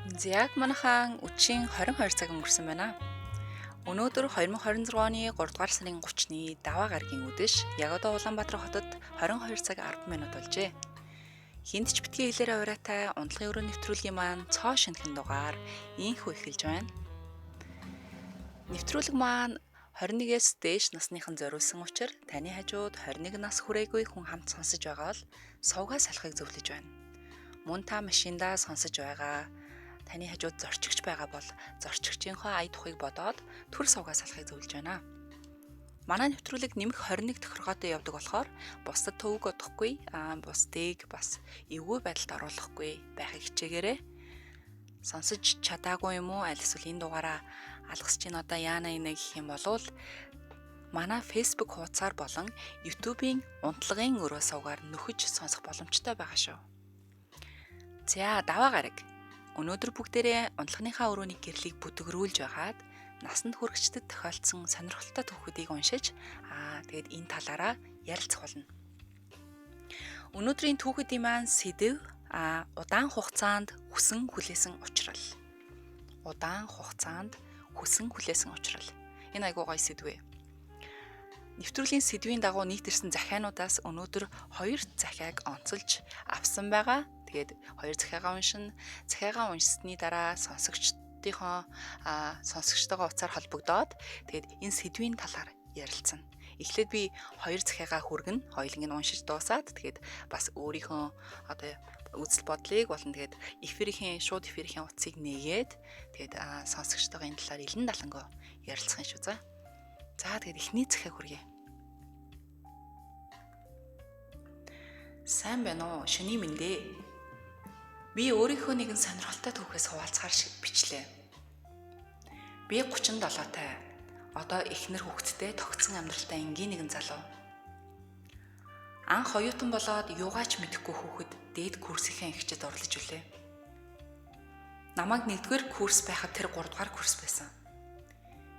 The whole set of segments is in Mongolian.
Яг манайхан үдшийн 22 цаг өнгөрсөн байна. Өнөөдөр 2026 оны 3 дугаар сарын 30-ны даваа гарагийн үдэш яг одоо Улаанбаатар хотод 22 цаг 10 минут болжээ. Хинт ч битгий хэлээрээ ураатай унтлагын өрөө нэвтрүүлгийн маань цоо шинэхэн дугаар инхүү эхэлж байна. Нэвтрүүлэг маань 21-ээс дээш насныхан зориулсан учраас таны хажууд 21 нас хүрээгүй хүн хамт сонсож байгаа бол сувгаа салахыг зөвлөж байна. Мөн та машиндаа сонсож байгаа таны хажууд зорчигч байгаа бол зорчигчийнхоо ая тухыг бодоод төр сувгаа салахыг зөвлөж байна. Манай нэвтрүүлэг нэмэх 21 тохиргоотой явдаг болохоор бусдад төвөг бодохгүй, бусдыг бас эвгүй байдалд оруулахгүй байхыг хичээгээрэй. Сонсож чадаагүй юм уу? Аль эсвэл энэ дугаараа алгасч чинь одоо яана инэ гэх юм болвол манай Facebook хуудасаар болон YouTube-ийн унтлагын өрөө сувгаар нөхөж сонсох боломжтой байгаа шүү. За, даваа гараг. Өнөөдөр бүгдээрээ унтлагынхаа өрөөний гэрлийг бүдгэрүүлж байгаад насанд хүрэгчдэд тохиолдсон сонирхолтой түүхүүдийг уншиж тэгээд энэ талаараа ярилцах болно. Өнөөдрийн түүхүүдийн маань сэдэв удаан хугацаанд хүсэн хүлээсэн учрал. Удаан хугацаанд хүсэн хүлээсэн учрал. Энэ айгуу гоё сэдв ээ. Нэвтрүүлгийн сэдвийн дагуу нийт ирсэн захиануудаас өнөөдөр 2 захиаг онцолж авсан байгаа. Тэгээд 2 захиагаа уншина. Захиагаа уншсны дараа сонсогчдынхоо сонсогчтойгоо утсаар холбогдоод тэгээд энэ сэдвийн талаар ярилцсан. Эхлээд би 2 захиагаа хүргэнэ. Хоёуланг нь уншиж дуусаад тэгээд бас өөрийнхөө одоо үзэл бодлыг болон тэгээд эфирийн шууд эфирийн утсыг нээгээд тэгээд сонсогчтойгоо энэ талаар илэн далангоо ярилцах юм шүү за. За тэгээд эхний захиаг хүргэе. Сайн байна уу? Шөнийн мэнд ээ. Би өөрийнхөө нэгэн сонирхолтой түүхээс хуваалцахаар бичлээ. Би 37-тай. Одоо эхнэр хүүхэдтэй тогтсон амьдралтай энгийн нэгэн залуу. Анх оюутан болоод юугаач мэдэхгүй хүүхэд дээд курсийнхээ эгчид орлож үлээ. Намайг 1-р курс байхад тэр 3-р курс байсан.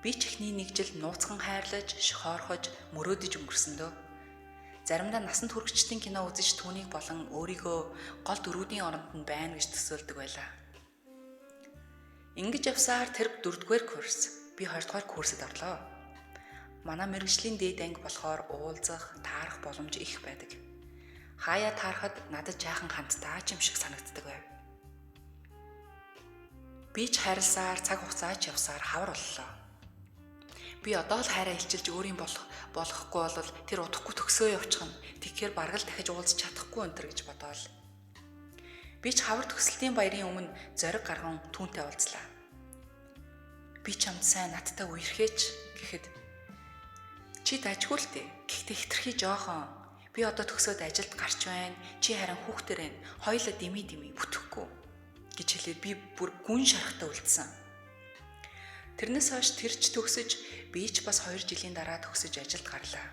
Би ч эхний нэг жил нууцхан хайрлаж, шохоорхож, мөрөөдөж өнгөрсөн дөө. Заримдаа насанд хүрэгчдийн кино үзэж түүнийг болон өөрийгөө гол дөрүүдийн оронд нь байна гэж төсөөлдөг байлаа. Ингэж явсаар тэр 4-р курс, би 2-р курсэд орлоо. Манай мэргэжлийн дээд анги болохоор уулзах, таарах боломж их байдаг. Хаяа таарахад надад жаахан хандтаа ч юм шиг санагддаг байв. Би ч хайрласаар цаг хугацаач явсаар хавар боллоо. Би одоо л хайраа илчилж өөрийн болохгүй бол тэр удахгүй төгсөө явчихна. Тэгэхээр бараг л дахиж уулзах чадахгүй өнтер гэж бодоол. Би ч хавар төгсөлтийн баярын өмнө зориг гарган түүнтэй уулзлаа. Би чамд сайн надтай үерхээч гэхэд чи дажгүй л дээ. Гэхдээ хитрхи жоохон. Би одоо төгсөөд ажилд гарч байна. Чи харин хүүхдээр байна. Хоёулаа дими дими бүтэхгүй гэж хэлээд би бүр гүн шарахтаа үлдсэн. Тэрнээс хойш тэр ч төгсөж, би ч бас 2 жилийн дараа төгсөж ажилд гарлаа.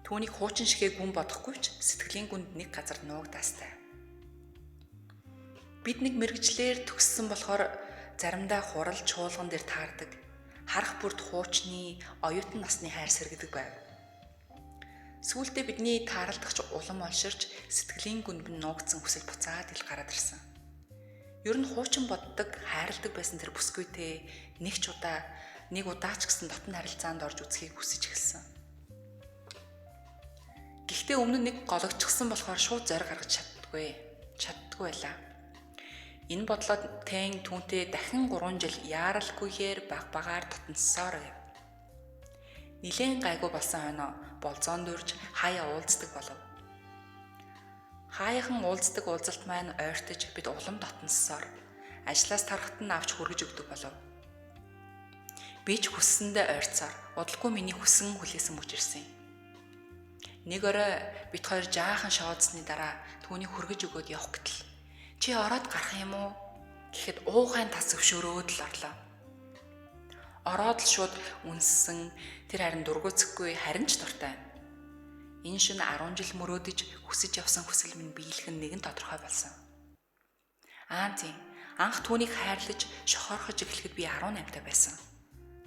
Түүнийг хуучин шигээ гүн бодохгүй ч сэтгэлийн гүнд нэг газар нуугдаастай. Бид нэг мэргэжлээр төгссөн болохоор заримдаа хурал чуулган дээр таардаг. Харах бүрд хуучны оюутан насны хайр сэргэдэг байв. Сүүлдээ бидний тааралдагч улам олширч сэтгэлийн гүнд нь нуугдсан хүсэл буцаад ил гараад ирсэн. Ер нь хуучин боддог, хайрладаг байсан тэр бүсгүйтэй нэг ч удаа, нэг удаа ч гэсэн дотн харилцаанд орж үзхийг хүсэж эхэлсэн. Гэхдээ өмнө нь нэг гологдчихсан болохоор шууд зориг гаргаж чаддаггүй байлаа. Энэ бодлоо тэн түүнтэй дахин 3 жил яаралгүйгээр баг багаар дотносоор гэв. Нилээн гайгүй болсон хойноо болзоонд үрж хаяа уулздаг болов. Хаяахан уулздаг уулзалт маань ойртож бид улам дотноссоор ажлаас тарахт нь авч хүргэж өгдөг болов. Би ч хүссэндээ ойрцоор удалгүй миний хүсэн хүлээсэн мөч ирсэн. Нэг орой бид хоёр жаахан шоодсны дараа түүнийг хүргэж өгөөд явах гэтэл чи ороод гарах юм уу гэхэд уухайн тас өвшөөрөөд л орлоо. Ороод л шууд үнссэн, тэр харин дургуутсахгүй харин ч дуртай. Энэ шөнө 10 жил мөрөөдөж хүсэж явсан хүсэл минь биелэх нь нэгэн тодорхой болсон. Аа тийм, анх түүнийг хайрлаж шохоорхож эхлэхэд би 18-тай байсан.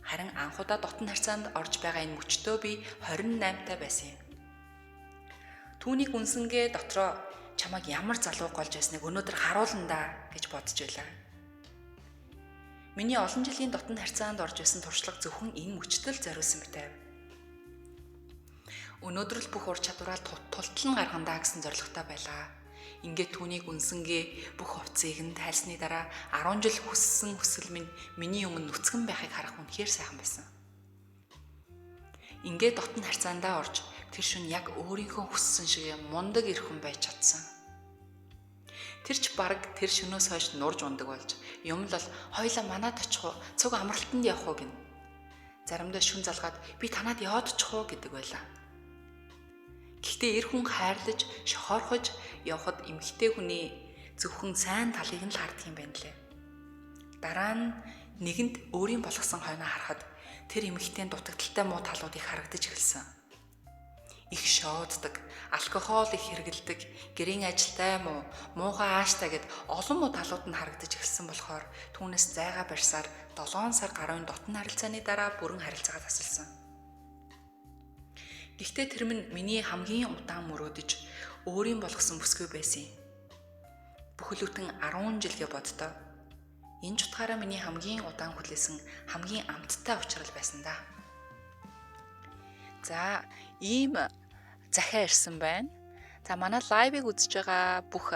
Харин анх удаа дотн харьцаанд орж байгаа энэ мөчтөө би 28-тай байсан юм. Түүнийг үнсэнгээ дотроо чамайг ямар залуу голж байсныг өнөөдөр харуулна да гэж бодож байлаа. Миний олон жилийн дотн харьцаанд орж исэн туршлага зөвхөн энэ мөчтөл зориулсан битайв. Өнөөдөр л бүх ур чадвараа тултал нь гаргана даа гэсэн зорилготой байлаа. Ингээд түүнийг үнсэнгээ бүх хувцсыг нь тайлсны дараа 10 жил хүссэн хүсэл минь миний өмнө нүцгэн байхыг харах үнэхээр сайхан байсан. Ингээд дотн харьцаандаа орж тэр шүн яг өөрийнхөө хүссэн шиг мундаг эр хүн байж чадсан. Тэр ч баг тэр шөнөөс хойш нурж ундаг болж юм л бол хоёлаа манад очих уу, цуг амралтанд явах уу гэнэ. Заримдаа шүн залгаад би танад яваад очих уу гэдэг байлаа. Гэхдээ эр хүн хайрлаж, шохоорхож явхад эмэгтэй хүний зөвхөн сайн талыг нь л харддаг юм байна лээ. Дараа нь нэгэнд өөрийн болгосон хойноо харахад тэр эмэгтэйн дутагдaltaй муу талууд их харагдаж эхэлсэн. Их шооддаг, алкогол их хэрэглэдэг, гэрийн ажилтай муу, муухай ааштай гэд олон муу талууд нь харагдаж эхэлсэн болохоор түүнээс зайгаа барьсаар 7 сар гаруйн дотн харилцааны дараа бүрэн харилцаагаа тасалсан. Гэхдээ тэр минь миний хамгийн удаан мөрөөдөж өөрийн болгосон бүсгүй байсан юм. Бүхэл бүтэн 10 жилгээ боддоо. Энэ ч утгаараа миний хамгийн удаан хүлээсэн хамгийн амттай учрал байсан да. За, ийм захиа ирсэн байна. За, манай live ыг үзэж байгаа бүх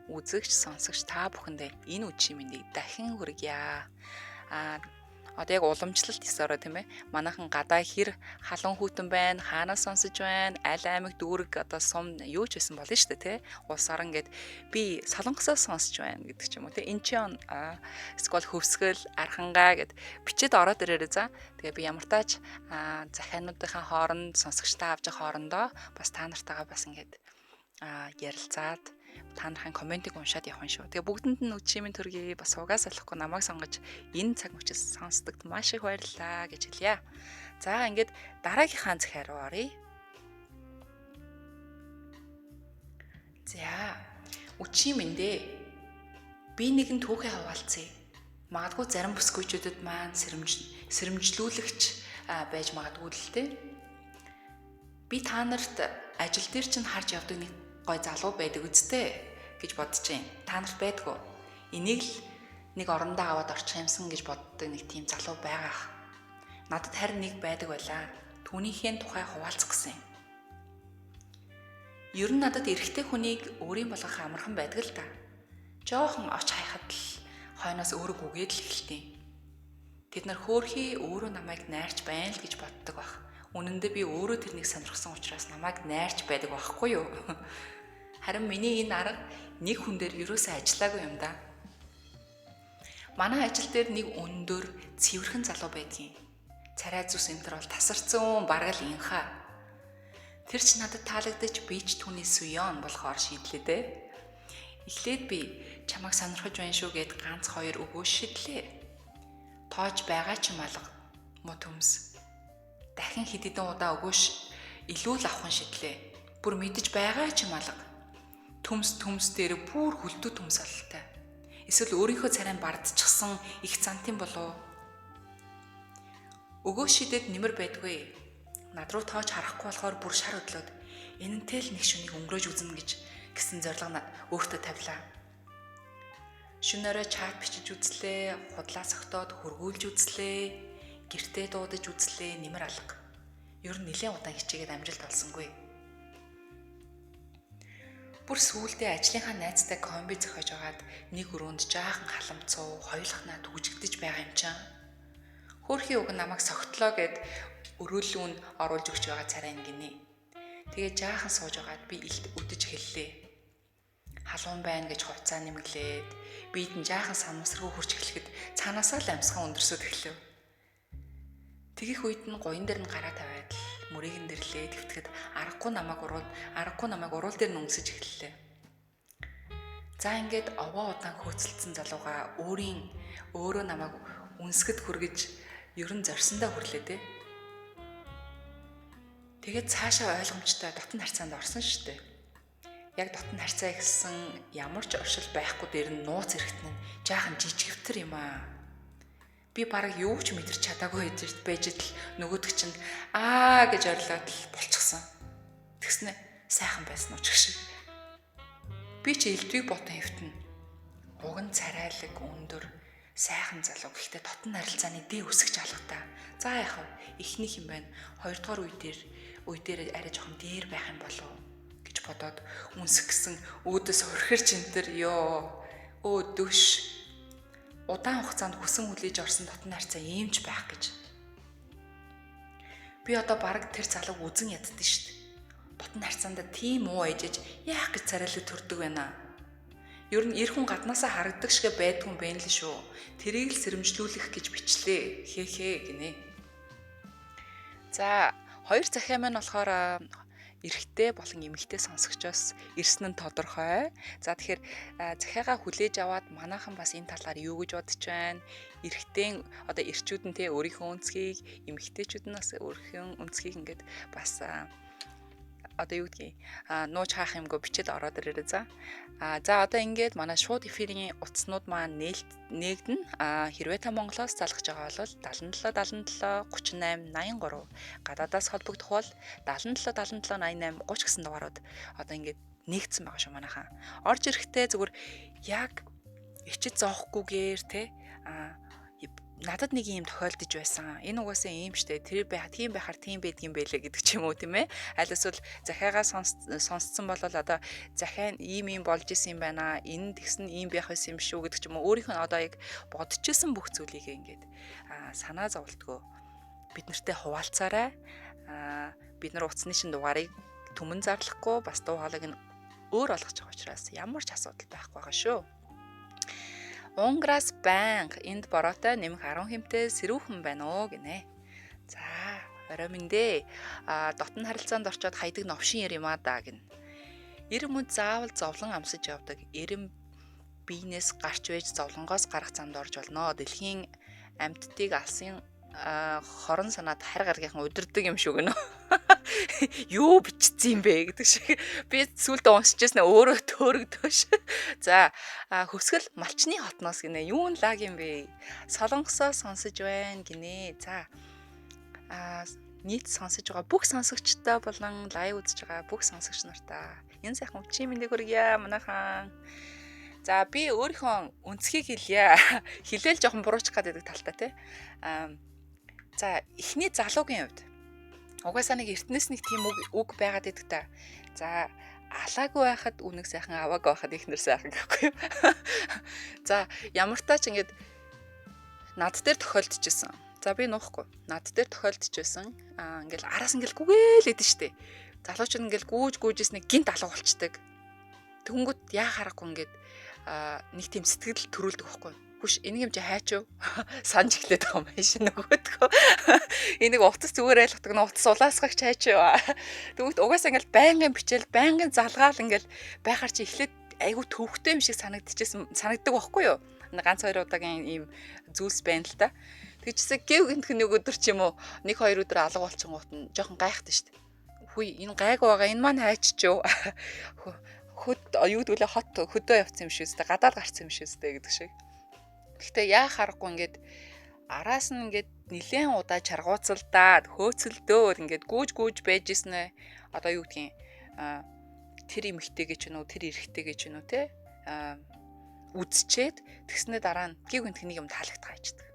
үзэгч, сонсогч та бүхэндээ энэ үдшийн мэндийг дахин хүргье. Одоо яг уламжлалт ёсороо тийм ээ. Манайхан гадаа хэр халуун хүйтэн байна, хаанаас сонсож байна, аль аймаг, дүүрэг одоо сум юу ч байсан болно шүү дээ тий. Улс орон гэд би Солонгосоос сонсож байна гэдэг ч юм уу тий. Инчон, эсвэл Хөвсгөл, Архангай гэд бичээд ороод ирээрэй за. Тэгээ би ямар тач захиануудынхаа хооронд сонсогчтой авч байгаа хоорондоо бас та нартайгаа бас ингээд ярилцаад та нарын comment ыг уншаад явах юм шүү. Тэгээ бүгдэнд нь үдшийн мэнд төргий. Бас угаас алахгүй намайг сонгож энэ цаг мөчид сонсдогт маш их баярлалаа гэж хэлье. За ингээд дараагийнхаа захиа руу оръё. За үдшийн мэндээ би нэгэн түүхээ хаваалцъя. Магадгүй зарим бүсгүйчүүдэд маань сэрэмжлүүлэгч байж магадгүй л дээ. Би та нарт ажил дээр чинь харж явдаг нэг гой залуу байдаг үсттэй гэж бодож байна. Та нарт байдгүй. Энийг л нэг орондоо аваад орчих юмсан гэж боддог нэг тийм залуу байгаах. Надад харин нэг байдаг байлаа. Түүнийхээ тухай хуваалцах гэсэн юм. Ер нь надад эрэгтэй хүнийг өөрийн болгох амархан байдаг л да. Жохон оч хайхад л хойноос өөрөө гүгээд л эхэлтийн. Тэд нар хөөхий өөрөө намайг найрч байна л гэж боддог байх. Үнэн дээр би өөрөө тэрнийг сонирхсан учраас намайг найрч байдаг байхгүй юу? Харин миний энэ арга нэг хүн дээр ерөөсөө ажиллаагүй юм да. Манай ажил дээр нэг өндөр цэвэрхэн залуу байдгийн. Царай зүс энэ төр бол тасарсан бараг л инхаа. Тэр ч надад таалагдаж би ч түүний суён болохоор шийдлээ дээ. Эхлээд би чамайг сонирхож байна шүү гэд ганц хоёр өгөө шидлээ. Тоож байгаа ч юм алга муу төмс. Дахин хэд хэдэн удаа өгөөш илүү л авахын шидлээ. Бүр мэдэж байгаа ч юм алга. Төмс төмс дээр бүр хөлдөө төмс ололтой. Эсвэл өөрийнхөө царайнд бардчихсан их зантын болов. Өгөө шидэд нэмэр байдгүй. Над руу тоож харахгүй болохоор бүр шар хөдлөөд энэнтэй л нэг шүнийг өнгөрөөж үзнэ гэж гэсэн зорилго өөртөө тавилаа. Шөнө орой чат бичиж үзлээ, худлаа согтоод хөргүүлж үзлээ, гэртээ дуудаж үзлээ, нэмэр алга. Ер нь нэлээд удаан хичээгээд амжилт олсонгүй. Бүр сүүлдээ ажлынхаа найзтай комби зохиож агаад нэг өрөөнд жаахан халамцуу хоёулахнаа түгжигдэж байгаа юм чам. Хөөрхийн уг намайг согтлоо гэд өрөөлүүн оруулж өгч байгаа царай гинэ. Тэгээ жаахан сууж агаад би илт өдөж эхэллээ. Халуун байна гэж хувцаа нэмглээд бид нь жаахан санамсаргүй хурж эхлэхэд цаанаасаа л амьсган өндөрсөд эхлэв. Тэгэх үед нь гуян дээр нь гараа тавиад л мөрийг нь дэрлээ твтгэд аргагүй намайг уруул дээр нь өмсөж эхэллээ. За ингээд овоо удаан хөөцөлдсөн залууга өөрөө намайг үнсгэд хүргэж ер нь зорьсондоо хүрлээ дээ. Тэгээд цаашаа ойлгомжтой дотн харьцаанд орсон шүү дээ. Яг дотн харьцаа эхэлсэн ямар ч оршил байхгүй дээр нь нууц эрэхтэн нь жаахан жижигвтер юм аа. Би бараг юу ч мэдэрч чадаагүй байж л нөгөөдөг чинь аа гэж орлоод л болчихсон. Тэгснэ сайхан байсан уу ч гэх шиг. Би чи элдвийг ботон хэвтэнэ. Уг нь царайлаг, өндөр, сайхан залуу. Гэхдээ дотн харилцааны дээ өсгөж алгатай. За яах вэ? Эхнийх юм байна. Хоёрдугаар үе дээр арай жоохон дээр байх юм болов гэж бодоод үнсэх гэсэн өөдөөс хөрхөрч энэ төр ёо өө дөш удаан хугацаанд хүсэн хүлээж орсон дотн харьцаа ийм ч байх гэж. Би одоо бараг тэр залууг үзен яддсан шүү дээ. Дотн харьцаанда тийм муу ээжэж яах гэж царайлаг төрдөг байна. Ер нь эр хүн гаднаасаа харагдаг шигэ байдгүй юм байна л шүү. Тэрийг л сэрэмжлүүлэх гэж бичлээ. Хээ хээ гинэ. За, хоёр захиа маань болохоор эрэгтэй болон эмэгтэй сонсогчоос ирсэн нь тодорхой. За, тэгэхээр захиагаа хүлээж аваад манайхан бас энэ талаар юу гэж бодож байна? Эрэгтэй одоо эрчүүд нь те өөрийнхөө өнцгийг, эмэгтэйчүүд нь бас өөрийнхөө өнцгийг ингээд бас одоо юу гэдгийг нууж хаах юмгүй бичээд ороод ирээрэй за. За, одоо ингээд манай шууд эфирийн утаснууд маань нээгдэнэ. Хэрвээ та Монголоос залгаж байгаа бол 77 77 38 83, гадаадаас холбогдох бол 77 77 88 30 гэсэн дугаарууд одоо ингээд нээгдсэн байгаа шүү манайхаа. Орж ирэхдээ зүгээр яг ичид зоохгүйгээр те надад нэг юм тохиолдож байсан. Энэ угаасаа ийм штэ. Тэр байх, тийм байхаар тийм байдгийн байлээ гэдэг ч юм уу, тийм ээ. Аль эсвэл захиагаа сонсцсон бол одоо захиа ийм ийм болж исэн юм байна. Энэ тэгсэн ийм байх байсан юм шүү гэдэг ч юм уу. Өөрийнх нь одоо яг бодож исэн бүх зүйлийг ингээд санаа зовлтгоо бид нартэй хуваалцаарай. Бид нар утасны шин дугаарыг түмэн зарлахгүй, бас дуу хоолойг нь өөр болгож байгаа учраас ямар ч асуудал байхгүй байгаа шүү. Унграас байнга энд бороотой нэмэх 10 хэмтэй сэрүүхэн байна уу гинэ. За, орой мэндэ. Дотн харилцаанд орчоод хайдаг новшин яр юм аа да гинэ. Эрен мөд заавал зовлон амсаж явдаг. Эрен биенээс гарч байж зовлонгоос гарах замд орж болно. Дэлхийн амьтдыг алсын хорон санаад харь гаргийнхан удирдаг юм шүү гэнэ. Юу бичсэн юм бэ гэдэг шиг. Би сүулдэ уншиж байсан өөрөө төөрөгдөөш. За, хөвсгөл малчны хотноос гинэ. Юу н лаг юм бэ? Солонгосоо сонсож байна гинэ. За, нийт сонсож байгаа бүх сонсогчтой болон live үзэж байгаа бүх сонсогч нартаа энэ сайхан өчийн мэндийг хүргье манайхан. За, би өөрийнхөө өнцгийг хэлье. Хилээл жоохон буруучих гэдэг талтай тий. За, эхний залуугийн хувьд угаасаа нэг эртнээс нэг тийм үг байгаад идэг та. За, алаагүй байхад үнэг сайхан, аваагүй байхад ихнэр сайхан гэхгүй юу. За, ямар тач ингээд над дээр тохиолдчихсон. За, би нуухгүй. Над дээр тохиолдчихсэн. Ингээл араас ингээл гүгээл идэв штэ. Залуучууд ингээл гүүж гүүжсэн нэг гинт алга болчдөг. Тэнгүүт яа харахгүй ингээд нэг тийм сэтгэл төрүүлдэг байхгүй юу. Хүш энийг юм чи хайчв. Санж эхлэх байгаа юм байна шин нөгөөдгөө. Энийг утас зүгээр айлгадаг нь утас улаасгагч хайчв. Тэгвэл угаасаа ингээл байнгын бичээл, байнгын залгаал ингээл байхаар чи эхлээд айгүй төвхтэй юм шиг санагдчихсэн санагддаг байхгүй юу? Ганц хоёр удаагийн ийм зүйлс байна л та. Тэгжсэн гэв гинтх нэг өдөр ч юм уу нэг хоёр өдөр алга болчихгоот нь жоохон гайхдаг шүү дээ. Хүй, энэ гайгүй байгаа, энэ маань хайччихв. Хөд юу гэдэг лээ, хот хөдөө явцсан юм шиг үстэй, гадаад гарцсан юм шиг үстэй гэдэг шиг. Гэхдээ яа харахгүй ингээд араас нь ингээд нилээн удаа чаргууцалдаад хөөцөлдөөд ингээд гүүж гүүж байж исэн ээ. Одоо юу гэдгийг тэр эмэгтэйгээ ч юм уу, тэр эрэгтэйгээ ч юм уу те үзчихэд тэгснээ дараа нь гів гинтх нэг юм таалагдах хайчдаг.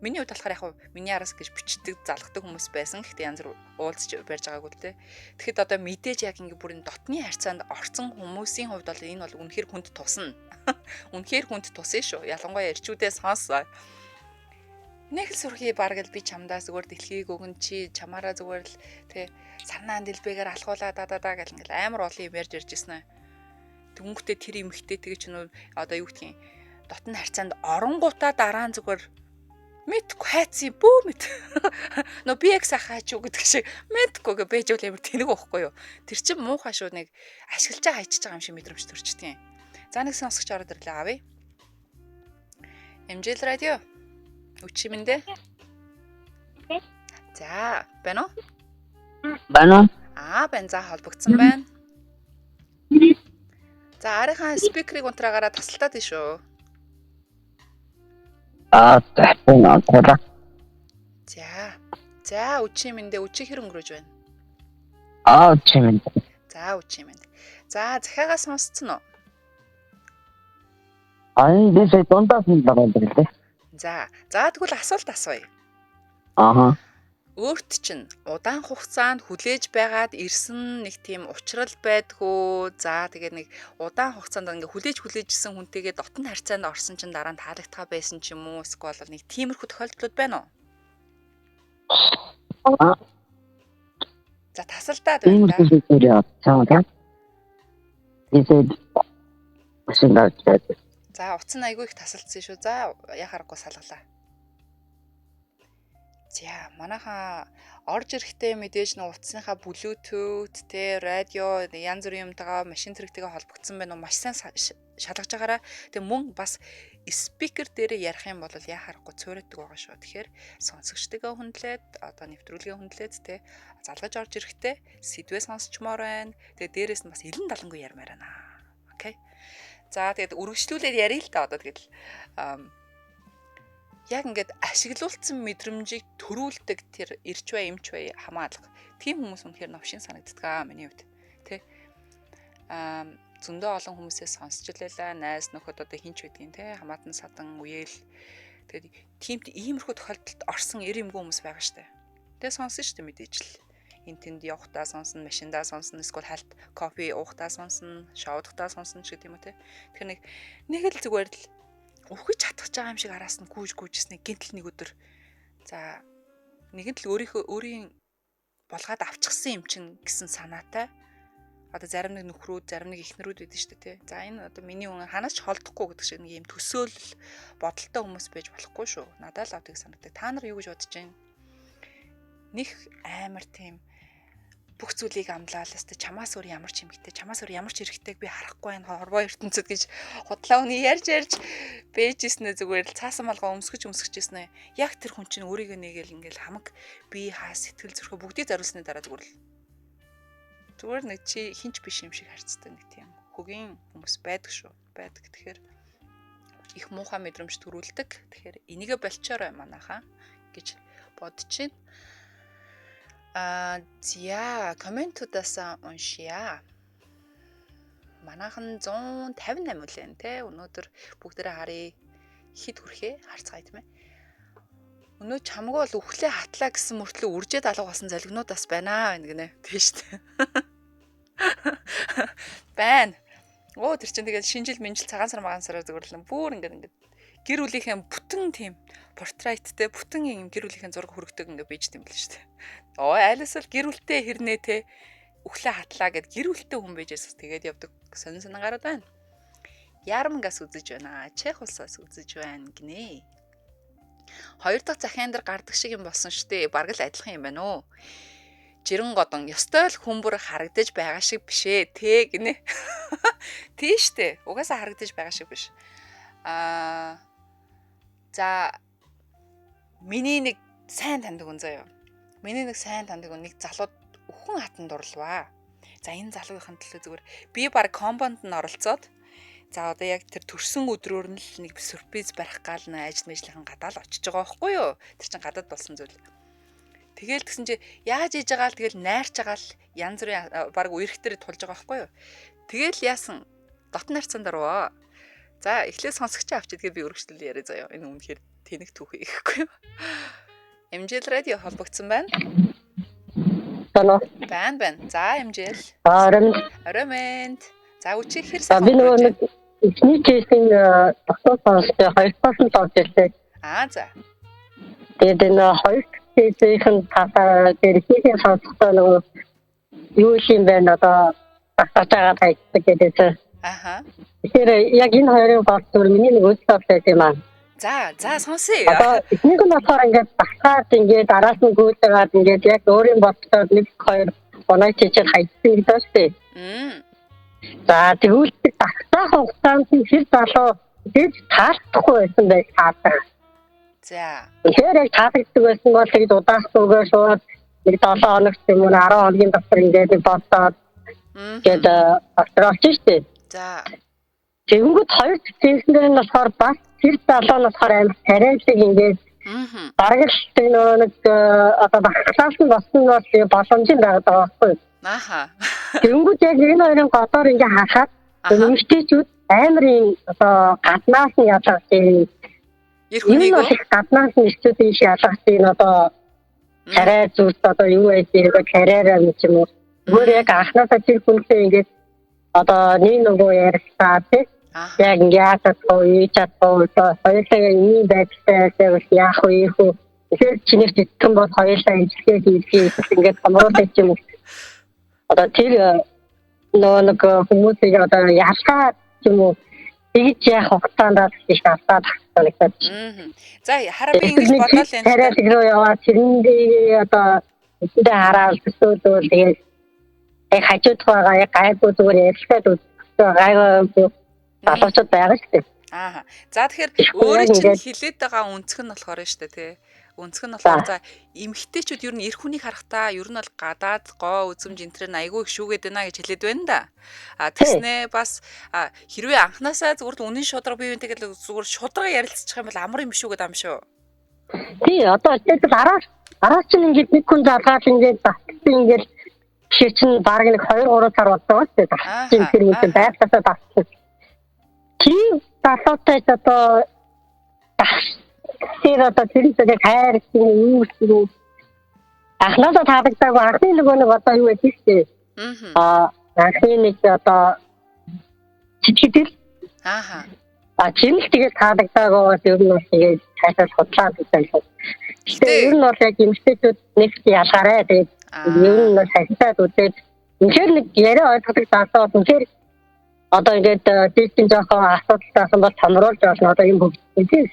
Миний хувьд болохоор яг миний араас гэж бичдэг, залгадаг хүмүүс байсан. Гэхдээ янз бүр уулзч барьж байгаагүй л те. Тэгэхэд одоо мэдээж яг ингээ бүрийн дотны харьцаанд орцсон хүмүүсийн хувьд бол энэ бол үнэхээр хүнд тусна. Үнэхээр хүнд тусна шүү. Ялангуяа эрчүүдээ сонс. Нэг л сүрхий бараг л би чамдаа зүгээр дэлхийг өгөн, чи чамаараа зүгээр л тэ сарнаан дэлбэгээр алхуулаа да да да гэл ингээл амар олон юм ярьж ирж ирсэн. Тэнгүүтээ тэр эмхтэй тэгээ ч нүү одоо юу гэдгийг дотны харьцаанд оронгуудаа дараа нь зүгээр мэдгүй хайцсан бөө мэд. Нөө би яг сайхан хайч уу гэдэг шиг мэдгүй гэ байж үл амар тэнэг байхгүй юу. Тэр чинь муухай шүү, нэг ашиглаж хайчиж байгаа юм шиг мэдрэмж төрчдөг юм. За, нэг сонсогч ороод ирлээ, авъя. MJL радио. Өчи мэндэ. За, байна уу? Байна уу? Байна. За, холбогдсон байна. За, арийнхаа speaker ыг унтраагаараа тасалтаад тий шүү. За. За. За, өчи мэндэ, өчи хэр өнгөрөөж байна? Өчи мэндэ. За үчи юм байна. За захиагаа сонсцсон уу? А энэ би сая дундаас нь байгаа юм байна лээ. За. За тэгвэл асуулт асууя. Аха. Өөрт чинь удаан хугацаанд хүлээж байгаад ирсэн нэг тийм учрал байдгүй. За тэгээд нэг удаан хугацаанд ингээ хүлээж хүлээжсэн хүнтэйгээ дотн харьцаанд орсон чинь дараа нь таалагдгаа байсан ч юм уу? Эсвэл бол нэг тиймэрхүү тохиолдлууд байна уу? Аа, За тасалдаад байна да. иймэрхүү зүйлээр явцсан тийм. Би сая машин авч байдаг. За утас нь айгүй их тасалдсан шүү. За яхаарахгүй салгалаа. За манайхаа орж ирэхдээ мэдээж нэг утасныхаа Bluetooth те радио янз бүрийн юмтайгаа машин зэрэгтэйгээ холбогдсон байна уу маш сайн шалгаж байгаараа. Тэгээ мөн бас спикер дээрээ ярих юм бол яхаарахгүй цуурайдаг байгаа шүү. Тэгэхээр сонсогчдоо хүндлээд одоо нэвтрүүлгээ хүндлээд те залгаж орж ирэхдээ сэдвээ сонсчмоор байна. Тэгээ дээрээс нь бас илэн далангүй ярмаар байна. Окей. За тэгээд үргэлжлүүлээд ярил л да одоо тэгэл яг ингээд ашиглуулсан мэдрэмжийг төрүүлдэг тэр ирч бай, эмч бай хамаалга. Тийм хүмүүс үнэхээр новшин санагддаг аа миний хувьд. Тэ. Аа зөндөө олон хүмүүсээс сонсч илээ найз нөхөд одоо хинч байдгийн те хамаатан садан үеэл тэгээд тиймд иймэрхүү тохиолдолд орсон эр эмгэн хүмүүс байгаа штэ. Тэгээ сонсон штэ мэдээж л. Эн тэнд явахдаа сонсно, машиндаа сонсно, эсвэл хальт кофе уухтаа сонсно, шоудахтаа сонсно ч гэдэг юм уу те. Тэгэхээр нэг нэг л зүгээр л үхэж чадах байгаа юм шиг араас нь гүйж гүйжсэний гинтл нэг өдөр за нэгэн л өөрийнхөө өөрийн болгоод авчихсан юм чинь гэсэн санаатай одоо зарим нэг нөхрүүд, зарим нэг эхнэрүүд байдаг шүү дээ тий. За энэ одоо миний хүн ханаас ч холдохгүй гэдэг шиг нэг юм төсөөлөл бодолтой хүмүүс байж болохгүй шүү. Надад л авдаг санагдаг. Та нар юу гэж бодож байна? Них амар тийм бүх зүйлийг амлаал өстө чамаас өөр ямар ч эмэгтэй чамаас өөр ямар ч эрэгтэйг би харахгүй байна хорвоо ертөнцид гэж худлаа үний ярьж ярьж бэжсэн зүгээр л цаасан малгай өмсгөж өмсгөжсэн яг тэр хүн чинь өөрийгөө нэгээл ингээл хамаг би хаа сэтгэл зүрхээ бүгдийг зориулсны дараа зүгээр л зүгээр нэг чи хинч биш юм шиг харцдаг нэг тийм хөгийн хүмүүс байдаг шүү байдаг. Тэгэхээр их муухай мэдрэмж төрүүлдэг. Тэгэхээр энийгээ болчоорой манайхаа гэж бодож байна. Аа зя комментуудаас уншия. Манайхан 158 үлэн те өнөөдөр бүгдээрээ харъя хэд хүрэхээ харцгаая тийм ээ. Өнөө чамгүй бол үхлээ хатлаа гэсэн мөртлөө үржээд алга болсон золигнууд бас байна байна гинэ. Тийм шүү дээ. Байна. Оо тэр чинь тэгээд шинжил минжил цагаан сар магаан сараар зүгээр л бүр ингээд ингээд гэр бүлийнхээ бүтэн тийм портрейттэй бүтэн юм гэр бүлийнхээ зураг хөрөгдөг ингээд бийж тийм л шүү дээ. Оо айлаас л гэр бүлтэй хэрнээ те үхлээ хатлаа гэд гэр бүлтэй хүн байжээс тэгээд явдаг сонин сонин гараад байна. Ярмангаас үзэж байна. Чех улсаас үзэж байна гинэ. Хоёр дахь захиан дээр гардаг шиг юм болсон штэ. Бараг л адилхан юм байна уу? Жирэн годон ёстой л хүмүүр харагдаж байгаа шиг биш ээ тэ гинэ. Тий штэ. Угаасаа харагдаж байгаа шиг биш. Аа за миний нэг сайн таньдаг хүн заяа. Миний нэг сайн таньдаг хүн нэг залууд өхөн хатан дурлваа. За энэ залуугийн төлөө зүгээр би баг компонд нь оролцоод за одоо яг тэр төрсөн өдрөөр нь л нэг сюрприз барих гал нэ ажил мэжлийнхэн гадаа л очиж байгаа байхгүй юу? Тэр чин гадаад болсон зүйл. Тэгэл тэгсэн чи яаж хийж байгаа л тэгэл найрч байгаа л янз бүрийн баг үерхтэр тулж байгаа байхгүй юу? Тэгэл яасан дотн харцсан дарваа. За эхлээд сонсогч авч идгээ би өргөжлөл яриа заяа. Энэ үнэхээр тэнэг түүхий гэхгүй юу? MJL радио холбогдсон байна. Байна. Байна байна. За MJL. Орой. Орой мэнд. За үчи хэр сайхан. Би нөгөө нэг эхний кейсийн дотоод сонстой хоёр талд нь орж ирлээ. Аа за. Тэгээд энэ хоёр кейсийн талаар дээр ихэнх сонсохдоо нөгөө юу юм бэ одоо багтаж байгаа тайлбар гэдээсэн. Аха. Тэгэхээр яг энэ хоёрын бол зүгээр миний нэг үзэл бодол байсан юм аа. За, за сонсъё. Одоо эхнийх нь болохоор ингээд багтаад ингээд араас нь гүйтэгээд ингээд яг өөрийн бодлоор нэг хоёр оноо чичээд хайцсан гэдэг байна шүү дээ. За тэгвэл багтаах хугацаанд хэр залуу гэж таалдахгүй байсан байж таардаг. За. Тэгэхээр яг таалагддаг байсан бол тэгж удаахгүйгээр шууд нэг 7 хоног ч юм уу 10 хоногийн дотор ингээд бодоод гээд багтраалч шүү дээ. За. Тэгэнгүүт хоёр кейсэн дээр нь болохоор бас тэр залуу нь болохоор амар тариалаг ингээд бараг л тэр нөгөө нэг одоо багтлаас нь болсон нь бол боломжийн байгаад байгаа байхгүй. Ааха. Тэнгүүд яг энэ хоёрын голоор ингээ харахад эмэгтэйчүүд амар юм одоо гаднаас нь ялгаж юм. Эр хүнийг бол их гаднаас нь эрчүүд ийш ялгаж юм одоо царай зүйлс одоо юу байж байгаа карьераа юм ч юм уу. Зүгээр яг анхнаасаа тэр хүнтэй ингээд одоо нэг нөгөө ярьцаа тий. Яг ингээд чадахгүй, ийж чадахгүй, одоо хоёулаа ийм байдалтай байвал яах вэ, ийх үү. Тэгэхээр чинийх итгэн бол хоёулаа имчилгээ хийх ингээд томруулах юм уу. Одоо тэр нөгөө нэг хүмүүсийг одоо ялгаад юм уу тэгж яах хугацаанд их алдаад санагдаад. За хараа би ингэж бодлоо л энэ. Тариа руу яваад тэрэндээ одоо эндээ хараад төсөөлөөл тэгээд яг хажуудах байгаа яг гайгүй зүгээр ярилцаад үзсэн гайгүй залуучууд байгаа шүү дээ. Аа. За тэгэхээр өөрөө чинь хилээд байгаа өнцг нь болохоор нь шүү дээ тий. Өнцг нь болохоор за эмэгтэйчүүд ер нь эр хүнийг харахтаа ер нь бол гадаад гоо үзэмж энэ төр нь айгүй их шүүгээд байна гэж хэлээд байна да. А тэгснээ бас хэрвээ анханасаа зүгээр л үнэн шудраг бие биентэй тэгэл зүгээр шудраг ярилцчих юм бол амар юм биш үү гэдэг юм шүү. Тий одоо тэгэл араас чинь ингээд нэг хүн залгаад ингээд татсан ингээд жишээ чинь баг нэг 2 3 сар болдог шүү дээ. Татсан тэр нэг байглаасаа татсан. Тийм залуутай одоо тэр одоо тэр зэрэг хайр чинь юу юм анхнаасаа таалагдаагүй анхны нөгөө нэг одоо юу гэдэг вэ? Аа анхны нэг одоо чичгдэл. Ааха. А тийм л тэгээд таалагдаагүй бол ер нь бол тэгээд цаашаа судлаад үзсэн. Гэтэ ер нь бол яг эмэгтэйчүүд нэг ялгаарай тэгээд ер нь бол хальтаад үзээд үнэхээр нэг яриа ойлгодог залуу бол үнэхээр одоо ингээд дээшин жоохон асуудалтай байсан бол томруулж болно одоо юм хөгжсөн тийм.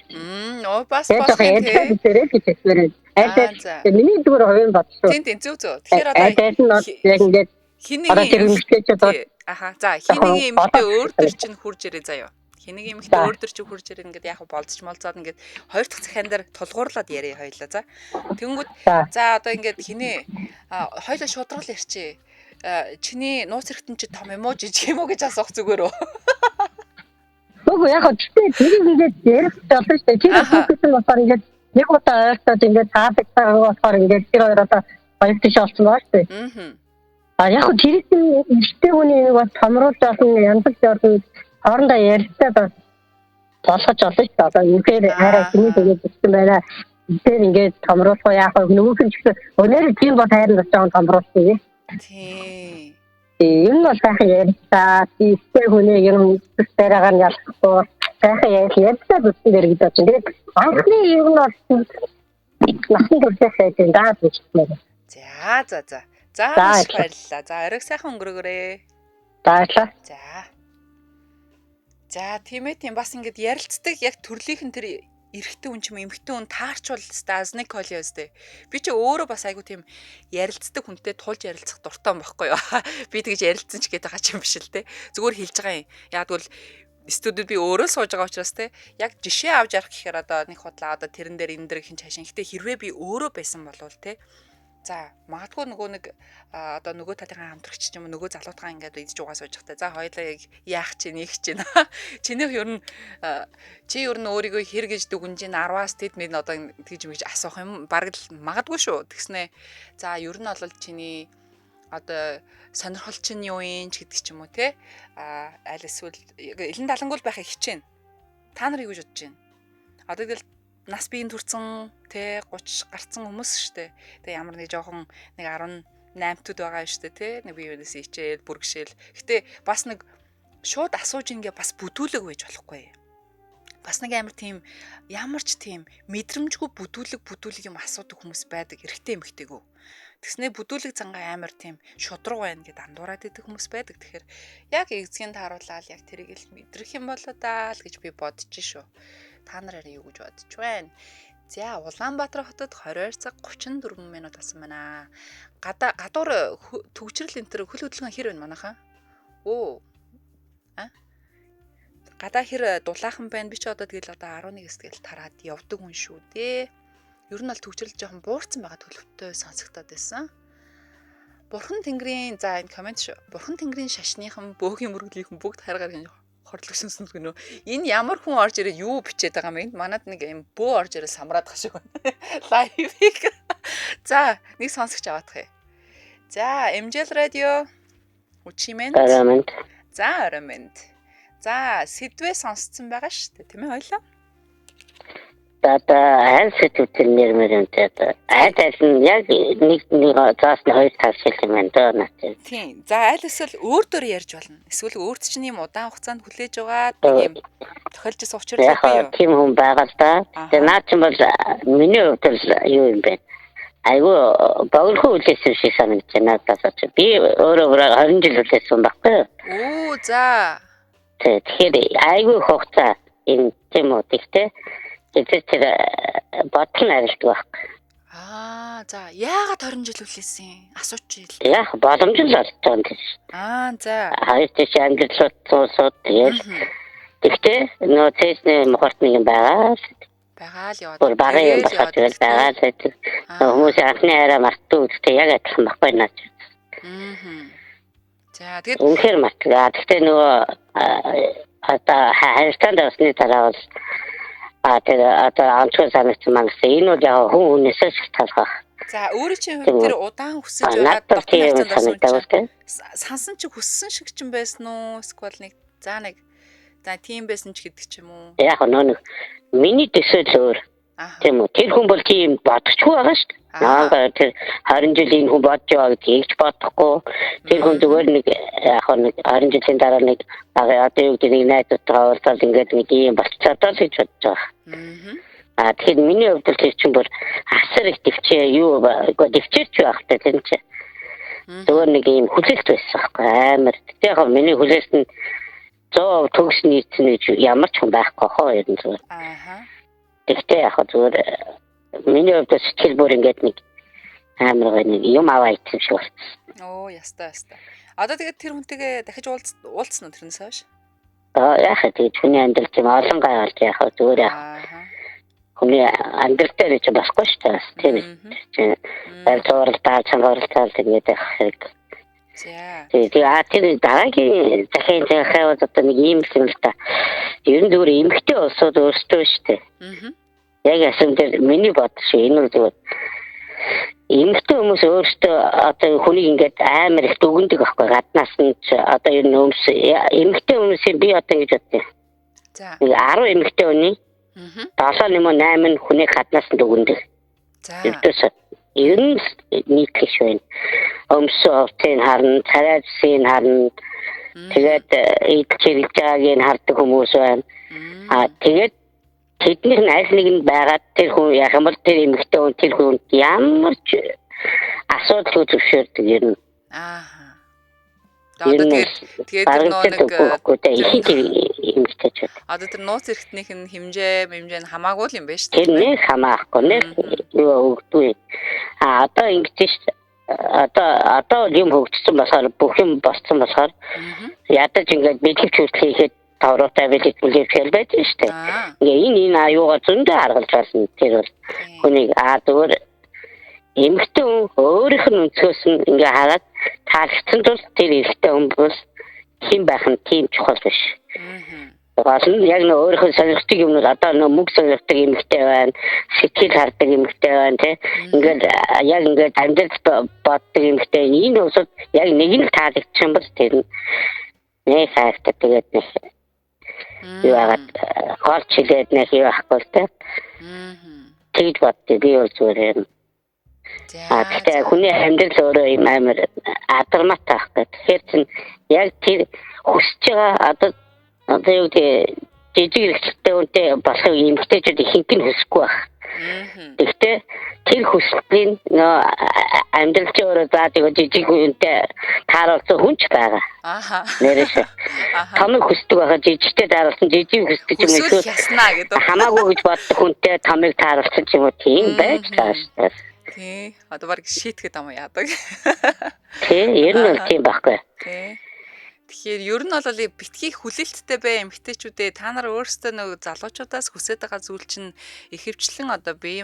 Оо бас болох юм тийм. Гэж хэлмээр. Аль миний зүгээр хувийн бодол. Тийм тийм зөв зөв. Тэгэхээр одоо аль нь бол яг ингээд хин нэг эмэгтэйчүүд бол аха за хин нэг эмэгтэй өөр төр чинь хурж ирээ заяа. Хин нэг эмэгтэй өөр төр чинь хурж ирээ ингээд яг болцож молцоод ингээд хоёр дахь захиан дээр тулгуурлаад яриа хоёлаа за. Тэнгүүд за одоо ингээд хинээ хоёлаа шудрал ярьчээ. Чиний нууц хэрэгтэн чи том юм уу жижиг юм уу гэж асуух зүгээр үү? Үгүй яг гэхдээ тэрийг ингээд ярих болно шүү дээ. Тэр хүүхдэн болохоор ингээд нэг удаа ойртоод ингээд таалагддаг болохоор ингээд тэр хоёр одоо хоёр тийш олцсон байгаа шүү дээ. А яг хөө тэрийг эрэгтэй хүний нэг бас томруулж болно, янзлж болно, хоорондоо ярилцаад бас болгож болно шүү дээ. Одоо үнэхээр хайраа чиний тэгээд ирсэн байна. Тэр ингээд томруулах уу яах вэ? Нөгөөх нь ч гэсэн өнөр тийм бол хайр нь бас жоон томруулсан юм. Тийм. Ер нь бол сайхан ярилцаа, тийштэй хүнийг ер нь тариагаар нь ялахгүй сайхан ярилцаад үзсэн дэр гэж бодож байна. Тэгээд анхны ер нь бол насны төрөлхөөс байж юм даа гэж байна. За за за. За маш баярлалаа. За оройг сайхан өнгөрөөгөөрэй. Баярлалаа. За. За тийм ээ тийм бас ингээд ярилцдаг яг төрлийнхэн тэр эрэгтэй хүн ч юм эмэгтэй хүн таарчвал өстэй азник колио өстэй. Би чи өөрөө бас айгу тийм ярилцдаг хүнтэй тулж ярилцах дуртай юм баггүй юу? Би тэгж ярилцсан ч гэдэг байгаа ч юм биш л те. Зүгээр хэлж байгаа юм. Яг бол студид би өөрөө сууж байгаа учраас те яг жишээ авч ярих гэхээр одоо нэг худлаа одоо тэрэн дээр энэ дэр хин цаашин. Гэтэ хэрвээ би өөрөө байсан болвол те за магадгүй нөгөө нэг одоо нөгөө талынхаа хамтрагч ч юм уу нөгөө залуутгаа ингээд идэж угаа сууж байхдаа за хоёлаа яг яах чинь ийх чинь чинийх ер нь чи ер нь өөрийгөө хэр гэж дүгнж ин 10-аас тэд мэд одоо тэгж мэгж асуух юм бараг л магадгүй шүү. Тэгснэ за ер нь бол чиний одоо сонирхол чинь юу юм ч гэдэг ч юм уу те а аль эсвэл элен далангуул байхыг хичээнэ. Та нар юу гэж бодож байна? Одоо тэгэл нас биеийн төрсэн те 30 гарцсан хүмүүс штэ. Тэгээ ямар нэг жоохон нэг 18-д байгаа штэ те. Нэг бие биенээс ичээл бүргшээл. Гэтэ бас нэг шууд асууж ингээ бас бүдүүлэг байж болохгүй. Бас нэг амар тийм ямар ч тийм мэдрэмжгүй бүдүүлэг юм асуудаг хүмүүс байдаг эрэгтэй эмэгтэйгүү. Тэгснээ бүдүүлэг зангаа амар тийм шудраг байна гэд андуураад идэх хүмүүс байдаг. Тэгэхээр яг эзгийн тааруулаад яг тэрийг л мэдрэх юм болоо даа л гэж би бодож шүү. Та нар арай юу гэж бодож байна? За Улаанбаатар хотод 22 цаг 34 минут болсон байна. Гадуур төгжрөл энэ төр хөл хөдөлгөөн хэр байна манайхаа? Өө. А? Гадаа хэр дулаахан байна. Би ч одоо тэгэл одоо 11-ээс тэгэл тараад явдаг хүн шүү дээ. Ер нь бол төгжрөл жоохон буурсан байгаа төлөвтэй сонсогдоод байсан. Бурхан Тэнгэрийн за энэ комент шүү. Бурхан Тэнгэрийн шашныхан бөөгийн мөрөглийнхэн бүгд харгаар хорлогсон гэнэ. Энэ ямар хүн орж ирээ юу бичээд байгаа юм бэ? Манад нэг юм бөө орж ирээ самраад байгаа шиг байна. Лайвыг. За, нэг сонсогч аваадах юм. За, MJL радио. Үчи мэнд. Орой мэнд. За орой мэнд. За сэдвээ сонсцсон байгаа шүү дээ, тийм хоёлаа? Одоо аль сэдвүүдээр нэрмэр юм те одоо аль аль нь яг нэг нэг заасны хоёр тал шиг юм байна дөө наа. Тийм. За аль эсвэл өөр дөр ярьж болно. Эсвэл өөрт чинь юм удаан хугацаанд хүлээж байгаа нэг юм тохиолж исэн учир Яг л бий юу? тийм хүн байгаа л да. Тэгээ наа чинь бол миний хувьд бол юу юм бэ? Айгу богино хүлээсэн шиг санагдаж байна надад ч. Би өөрөө 20 жил хүлээсэн байхгүй юу? Оо за. Тэгэхээр айгу хугацаа юм тийм үү. Тэгтээ тэр тэр бодол нь арилдаг байхгүй. Аа за яагаад 20 жил хүлээсэн? Асууч ил. Яг боломж л олж байгаа юм тийш. Аа за. Хоёр тийш амьдралууд сууд тэгэл. Тэгтээ нөө цээсний мохорт нэг юм байгаа л. Байгаа л яваад. Бүр бага юм болохоор тэгэл байгаа л байдаг. Хүмүүсийн анхны хайраа мартдаг гэдэгтэй яг адилхан байхгүй наа. Аа. За тэгэд үнэхээр мартдаг. Тэгтээ нөгөө одоо харилцаанд орсны дараа бол тэр одоо онцгой санагдсан манайс энэ бол яг хүн хүнээсээ шалтгаалах. За өөрийн чинь хувьд тэр удаан хүсэж байгаа дотны харилцаанд орсон сансан чи хүссэн шиг ч юм байсан уу? Эсвэл нэг за нэг за тийм байсан ч гэдэг ч юм уу? Яг нөө нэг миний төсөөл өөр. Тийм үү? Тэр хүн бол тийм бодогчгүй байгаа шүү дээ. Наа тэр 20 жил энэ хүн бодож байгаа гэдгийг ч бодохгүй. Тэр хүн зүгээр нэг яг нэг 20 жилийн дараа нэг одоо юу гэдэг нэг найзуудтайгаа уулзаад ингээд нэг ийм болчихлоо л гэж бодож байгаа. Аа тэгэхээр миний хувьд бол тэр чинь бүр асар их төвчээ юу үгүй төвчээрч байх та тэр чинь. Зүгээр нэг ийм хүлээлт байсан байхгүй амар. Тэгтээ яг миний хүлээлт нь 100% төгс нийцнэ гэж ямар ч хүн байхгүй хоо ер нь зүгээр. Аа. Тэгтээ яг зүгээр миний хувьд сэтгэл бүр ингээд нэг амар гоё нэг юм аваа идсэн шиг болсон. Оо ястай ястай. Одоо тэгээд тэр хүнтэйгээ дахиж уулзсан уу тэрнээс хойш? Аа яах вэ? Тэгээд хүний амьдрал тийм олон гай болж яах вэ? Зүгээр яах. Хүний амьдрал дээр ч болохгүй шүү дээ. Тийм ээ. Барь зууралдаа, чанга уралдаал тэгээд явах хэрэг. За. Тэгээ тэр дараагийн захын захиавал одоо нэг ийм л юм л та. Ер нь зүгээр эмэгтэй улсууд өөрсдөө шүү дээ. Аа. Яг асам дээр миний бодол шиг энэ бол зүгээр эмэгтэй хүмүүс өөрсдөө одоо хүнийг ингээд амар их дүгнэдэг байхгүй гаднаас нь ч одоо ер нь хүмүүс эмэгтэй хүмүүсийн би одоо ингэж бодсон. За. Нэг 10 эмэгтэй хүний 7 юм уу 8 нь хүнийг гаднаас нь дүгнэдэг. За. Ердөөс ер нь нийтлэх байна. Өмсөө овцыг харна, царай зсийг харна. Тэгээд идэл хэрэгж байгааг нь хардаг хүмүүс байна. Аа тэгээд тэднийх нь аль нэг нь байгаад тэр хүн яг юм бол тэр эмэгтэй хүн тэр хүнд ямар ч асуудалгүй зөвшөөрдөг ер нь. Аа. Одоо тэгээд тэр нөө нэг их эмэгтэйчүүд. Одоо тэр нууц эрхтнийх нь хэмжээ, мэмжээ нь хамаагүй л юм байна шүү дээ. Тэр нэг хамаахгүй нэг юу өгдгүй. А одоо ингэж шүү. Одоо юм хөгжсөн болохоор бүх юм болсон болохоор ядаж ингээд бэлгэвч хүртэл хийхэд тавруутай бэлгэвч бүлэвч байж шүү дээ. Ингээ энэ аюугаар зөндөө аргалж болно тэр бол хүнийг зүгээр эмэгтэй хүн өөрийнх нь өнцгөөс нь ингээ хараад таалагдсан тул тэр эрэгтэй хүн бол хэн байх нь тийм чухал биш. Гол нь яг нөө өөрийнх нь сонирхдаг юмнууд одоо нөө мөнгө сонирхдаг эмэгтэй байна, сэтгэл хардаг эмэгтэй байна тий. Ингээд яг ингээд амьдрал боддог эмэгтэй энэ улсууд яг нэг нь таалагдчих юм бол тэр нь нэг хайртай тэгээд нэг юу яагаад гол чилээд нэг юу байхгүй л тий. Тэгж боддоо би бол зүгээр юм. За. Гэхдээ хүний амьдрал өөрөө юм амар адармаатай байхгүй. Тэгэхээр чинь яг тэр хүсэж байгаа одоо юу гэдэг жижиг хэрэгцээтэй үнтэй болохыг эмэгтэйчүүд ихэнх нь хүсэхгүй байх. Гэхдээ тэр хүсэлтийг нөө амьдрал чинь өөрөө зааж өгөө жижиг үнтэй тааруулсан хүн ч байгаа. Ааха. Нэрээс. Томыг хүсдэг байхад жижигтэй тааруулсан жижиг хүсдэг юм эсвэл яснаа гэдэг. Хамаагүй гэж боддог хүнтэй томыг тааруулсан ч юм уу тийм байж байгаа шүү дээ. Тий. Одоо баг шийтгэхэд ам яадаг. Тий, ер нь бол тийм байхгүй. Тий. Тэгэхээр ер нь бол битгий хүлээлттэй бай эмэгтэйчүүдээ та нар өөрсдөө нэг залуучуудаас хүсэж байгаа зүйл чинь ихэвчлэн одоо бие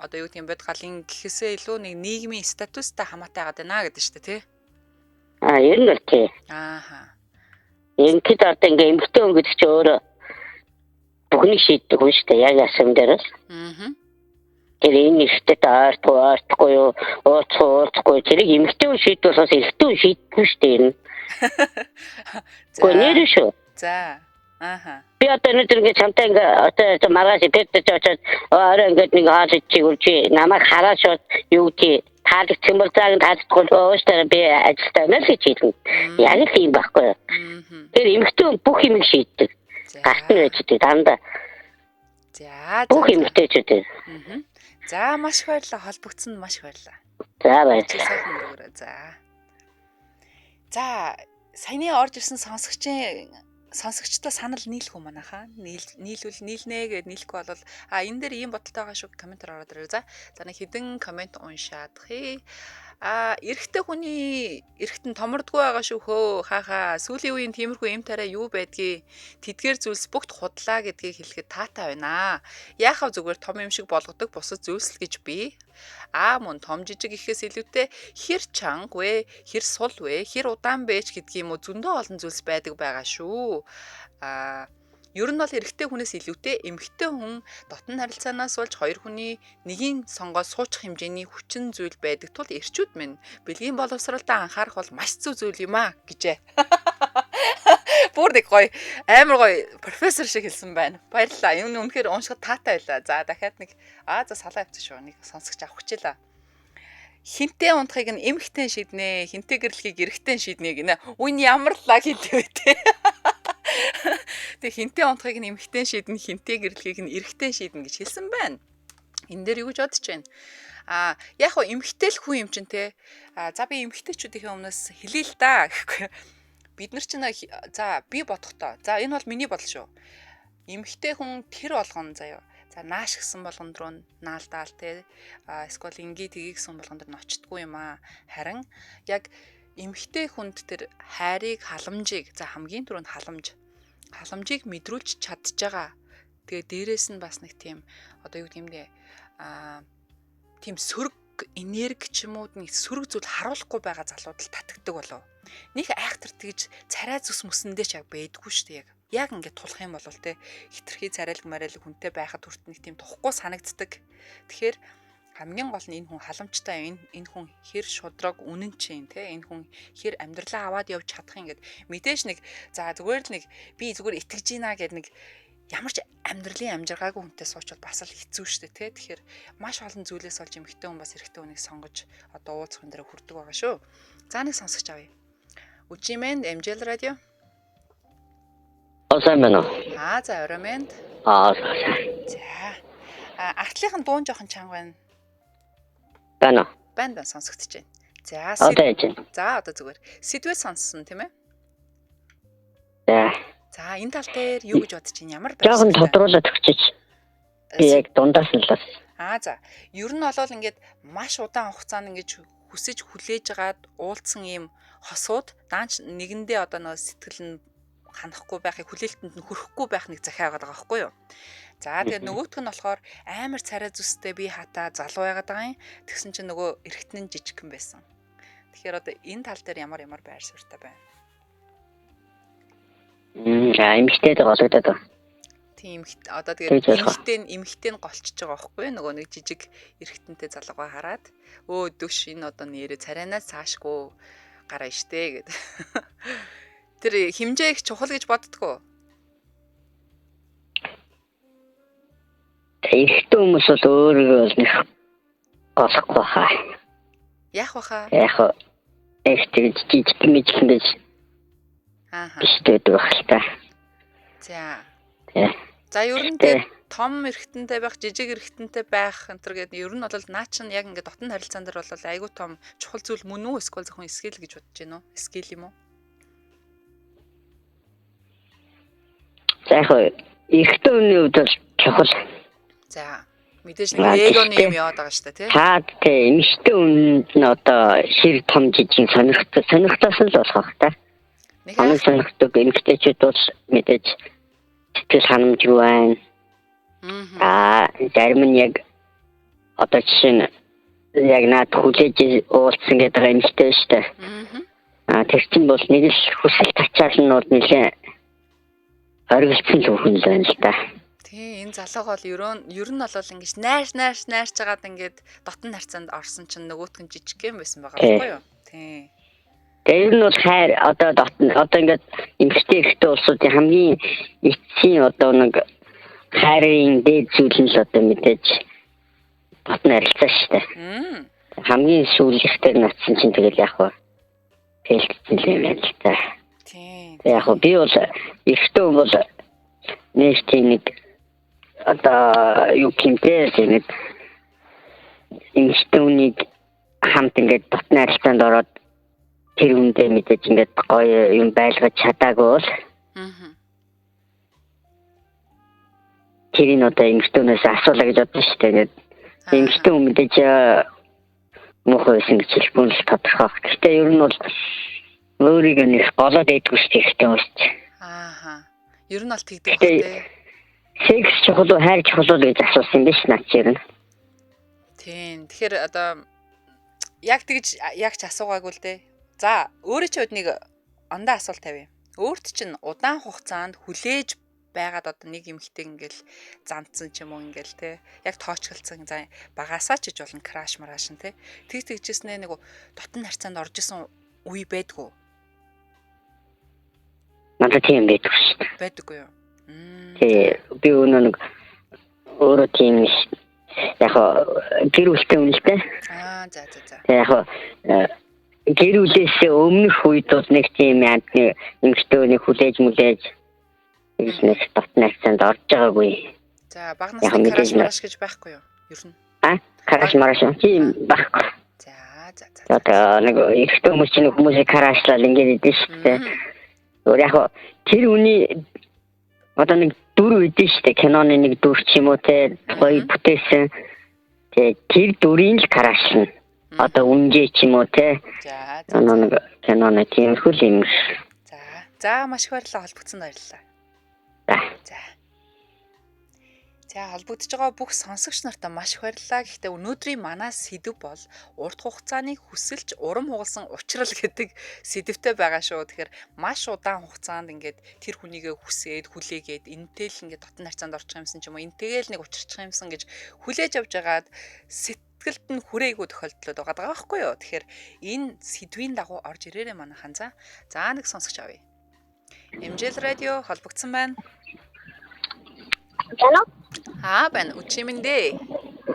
одоо юу гэдэг юм бэ галын гэхээсээ илүү нэг нийгмийн статустай хамаатай байгаад байна гэдэг шүү дээ тий. Аа ер нь бол тий. Ааха. Эмэгтэй одоо ингээ эмэгтэй хүн гэдэг чинь өөрөө бүхнийг шийддэг хүн шүү дээ яг асам дээр бол. Аа. Тэр энэ эрэгтэйтэй ойртох ойртохгүй юу, уулзах уулзахгүй тэрийг эмэгтэй хүн шийдвэл бас эрэгтэй хүн шийдэхгүй шүү дээ энэ. Гэхдээ нэр шүү. За. Ааха. Би одоо өнөөдөр ингээд чамтай ингээд одоо маргааш пэдэж очоод орой ингээд нэг хоол идчих үржи намайг хараад шууд юу гэдэг таалагдчих юм бол зааг таалагдахгүй ууштаа би ажилтаа байна л гэж хэлнэ. Яг л ийм байхгүй юу. Тэр эмэгтэй хүн бүх юмыг шийддэг. Гарт нь байж дээ дандаа. За. Бүх эмэгтэйчүүд. За маш их баярлалаа. Холбогдсон маш их баярлалаа. За баярлалаа. Сайхан өрөөрэй. За. За саяны орж ирсэн сонсогчийн сонсогчдоо санал нийлэх үү манайхаа? Нийлвэл нийлнэ гэд нийлэхгүй бол а энэ дээр ийм бодолтой байгаа шүү комментээр ороод ирээ. За. За нэг хэдэн коммент уншаад хий. А эрэгтэй хүний эрэгтэн томордгүй байгаа шүү хөө. Хаахаа. Сүүлийн үеийн тиймэрхүү эм тариа юу байдгийг тэдгээр зүйлс бүгд худлаа гэдгийг хэлэхэд таатай байна. Яахав зүгээр том юм шиг болгодог бусад зүйлс л гэж би. Аа мөн том жижиг гэхээс илүүтэй хэр чанга вэ, хэр сул вэ, хэр удаан бэ ч гэдгийг юм уу зөндөө олон зүйлс байдаг байгаа шүү. Аа ер нь бол эрэгтэй хүнээс илүүтэй эмэгтэй хүн дотн харилцаанаас болж хоёр хүний нэгийн сонгоод суучих хэмжээний хүчин зүйл байдаг тул эрчүүд минь бэлгийн боловсролдоо анхаарах бол маш зөв зүйл юм а гэжээ. Бүр нэг гоё амар гоё профессор шиг хэлсэн байна. Баярлалаа. Энэ үнэхээр уншихад таатай байлаа. За дахиад нэг за салаа авчих шүү. Нэг сонсогч авах хичээлээ. Хинтээ унтахыг нь эмэгтэй шиднэ, хинтээ гэрлэхийг эрэгтэй шиднэ гинэ. Үн ямар лаг хэлдэг вэ те. Тэгээ хинтээ унтахыг нь эмэгтэй шиднэ, хинтээ гэрлэхийг нь эрэгтэй шиднэ гэж хэлсэн байна. Энэ дээр юу гэж бодож байна? А яг хөө эмэгтэй л хүн юм чинь те. А за би эмэгтэйчүүдийн өмнөөс хэлээ л да гэхгүй. Бид нар чинь за би бодохдоо. За энэ бол миний бодол шүү. Эмэгтэй хүн тэр болгон заяа. За нааш гисэн болгон руу наалдаал те. А эсвэл инги тгий гэсэн болгон дээр ночдгүй юм аа. Харин яг эмэгтэй хүнд тэр хайрыг, халамжийг за хамгийн түрүүнд халамжийг мэдрүүлж чадж байгаа. Тэгээ дээрээс нь бас нэг тийм одоо юу гэдэг юм бэ? Аа тийм сөрөг энерги ч юм уу нэг сөрөг зүйл харуулахгүй байгаа залууд л татагдаг болов. Них айхтар тэгж царай зүс мөсөндөө ч яг байдгүй шүү дээ яг. Яг ингээд тулах юм бол те хитрхи царайлаг марайлаг хүнтэй байхад хүрт нэг тийм тухгүй санагддаг. Тэгэхээр хамгийн гол нь энэ хүн халамжтай, энэ хүн хэр шудраг үнэн чинь те энэ хүн хэр амьдралаа аваад явж чадах юм гэд мэдээж нэг за зүгээр л нэг би зүгээр итгэж гинэ гэд нэг ямар ч амьдралын амжиргаагүй хүнтэй суучвал бас л хэцүү шүү дээ те. Тэгэхээр маш олон зүйлээс олж эмэгтэй хүн бас эрэгтэй хүнийг сонгож одоо уулзах хүн дээр хүрдэг байгаа шүү. За нэг сонсогч авъя. Үжимэнд MJL радио. Сайн байна уу? Аа за орой мэнд. Аа. За. А артлынх нь дуун жоохон чанга байна. Байна. Байна сонсогдож байна. За одоо яаж байна? За одоо зүгээр. Сэдвээ сонссон тийм ээ? За. За энэ тал дээр юу гэж бодож байна? Ямар байр? Жоохон тодруулаад өгчөөч. Би яг дундаас нь л бас. Аа за. Ер нь болол ингээд маш удаан хугацаанд ингэж хүсэж хүлээж агаад уулзсан ийм хосууд даанч нэгэндээ одоо нөө сэтгэл нь ханахгүй байхыг хүлээлтэнд нь хүрэхгүй байх нэг захиа байгаа байхгүй юу? За тэгээ нөгөөх нь болохоор амар царай зүстэй би хатаа залуу байгаад байгаа юм. Тэгсэн чинь нөгөө эргэтэн нь жижигхэн байсан. Тэгэхээр одоо энэ тал дээр ямар ямар байр суурьтай байна? Эмэгтэй гологдоод байна. Тийм одоо тэгээд эмэгтэй нь голчж байгаа байхгүй юу? Нөгөө нэг жижиг эргэтэнтэй залуугаа хараад өө дөш энэ одоо нэрээ царайнаас цаашгүй гараа штэ гэд. Тэр хэмжээ их чухал гэж боддгоо. Эрэгтэй хүмүүс бол өөрийгөө бол нэг голохгүй хаа. Яах вэ хаа? Яг их тэгж жижиг мижигэн байж. Ааха. Биш гэдэг байх л та. За. Тэ. За ер нь тэр том эргэтэнтэй байх, жижиг эргэтэнтэй байх энэ төр гэдэг ер нь бол наа чинь яг ингээд дотн харилцаан дээр бол айгүй том чухал зүйл мөн үү эсвэл зөвхөн скил гэж бодож байна уу? Скил юм уу? За яг эрэгтэй хүний хувьд бол чухал. За мэдээж нэг эгоны юм яваад байгаа шүү дээ тий. Таад тий эмэгтэй хүнд нь одоо хэр том жижиг сонирхтоос нь л болох бах та. Нэг сонирхдаг эмэгтэйчүүд бол мэдээж сэтгэл ханамжгүй байна. Аа зарим нь яг одоо жишээ нь яг наад хүлээж уулзсан гэдэг эмэгтэй шүү дээ. Аа тэр чинь бол нэг л хүсэл тачаал нь бол нэлээ оргилцсан л хүн л байна л да. Тий, энэ залууг бол ер нь бол ингэж найрч жагаад ингээд дотн харьцаанд орсон чинь нөгөөх нь жижиг юм байсан байгаа байхгүй юу? Тий. Тэгээ ер нь бол хайр одоо дотн одоо ингээд эмэгтэй эрэгтэй улсуудын хамгийн эцсийн одоо нэг хайрын дээд зүйл нь л одоо мэдээж дотн харилцаа шүү дээ. Хамгийн сүүлийнхтэй натсан чинь тэгэл яг хөө фейлдсэн юм байна л та. Тийм. Яг хөө би бол эрэгтэй хүн бол нэг тийм нэг одоо юу гэмтэй нэг эмэгтэй хүнийг хамт ингээд дотны харилцаанд ороод тэр хүндээ мэдээж ингээд гоё юм байлгаж чадаагүй бол тэрийг одоо эмэгтэй хүнээс асуулаа гэж бодсон шүү дээ. Ингээд эмэгтэй хүн мэдээж муухай байсан гэж хэлэхгүй л тодорхой. Гэхдээ ер нь бол өөрийг нэг голоод байдгүй шүү дээ эрэгтэй хүмүүс. Ааха. Ер нь бол тэгдэг үү те. Секс чухал уу, хайр чухал уу гэж асуусан юм биш наад чинь ер нь. Тийм. Тэгэхээр одоо яг тэгж яг ч асуугаагүй л дээ. За, өөрөө чи хувьд нэг ондоо асуулт тавья. Өөрт чинь удаан хугацаанд хүлээж байгаад одоо нэг эмэгтэй ингээл зандсан ч юм уу ингээл те яг тоочголцсон за багасаа ч гэж болно краш марашин те тэг тэгжсэнээ нэг дотн харьцаанд орж исэн үе байдгүй. Надад тийм байдгүй шүү дээ. Байдаггүй юу? Тий, би өнөө нэг өөрөө тийм яг гэр бүлтэй хүн л дээ. Аа, за. Тэг яг гэр бүлээс өмнөх үед бол нэг тийм амтны эмэгтэй хүнийг хүлээж мүлээж гэж нэг дотны харьцаанд орж байгаагүй. За, бага насны краш мараш гэж байхгүй юу? Ер нь. Аа, краш мараш тийм байхгүй. За. Одоо нэг эрэгтэй хүмүүс чинь хүмүүсийг крашлал ингээд идэв шүү дээ. Өөр яг тэр хүний одоо нэг дүр үйдэн шүү дээ. Киноны нэг дүр ч юм уу те гоё бүтээсэн. Тэгээ тэр дүрийг л крашлна. Одоо үнжээ ч юм уу те. За. Нэг киноны тиймэрхүү л юм. За, маш их баярлалаа, холбогдсонд баярлалаа. За. За, холбогдож байгаа бүх сонсогч нартаа маш их баярлалаа. Гэхдээ өнөөдрийн манай сэдэв бол урт хугацааны хүсэлж урам хугалсан учрал гэдэг сэдэвтэй байгаа шүү. Тэгэхээр маш удаан хугацаанд ингээд тэр хүнийгээ хүсээд, хүлээгээд, энэтэй л ингээд дотн харьцаанд орчих юмсан ч юм уу, энтэйгээ л нэг учирчих юмсан гэж хүлээж авч байгаад сэтгэлд нь хүрээгүй тохиолдлууд байгаа байхгүй юу? Тэгэхээр энэ сэдвийн дагуу орж ирээрэй манайхан. За, нэг сонсогч авъя. MJL радио холбогдсон байна. Байна. Аа, байна. Өчиг минь дээ.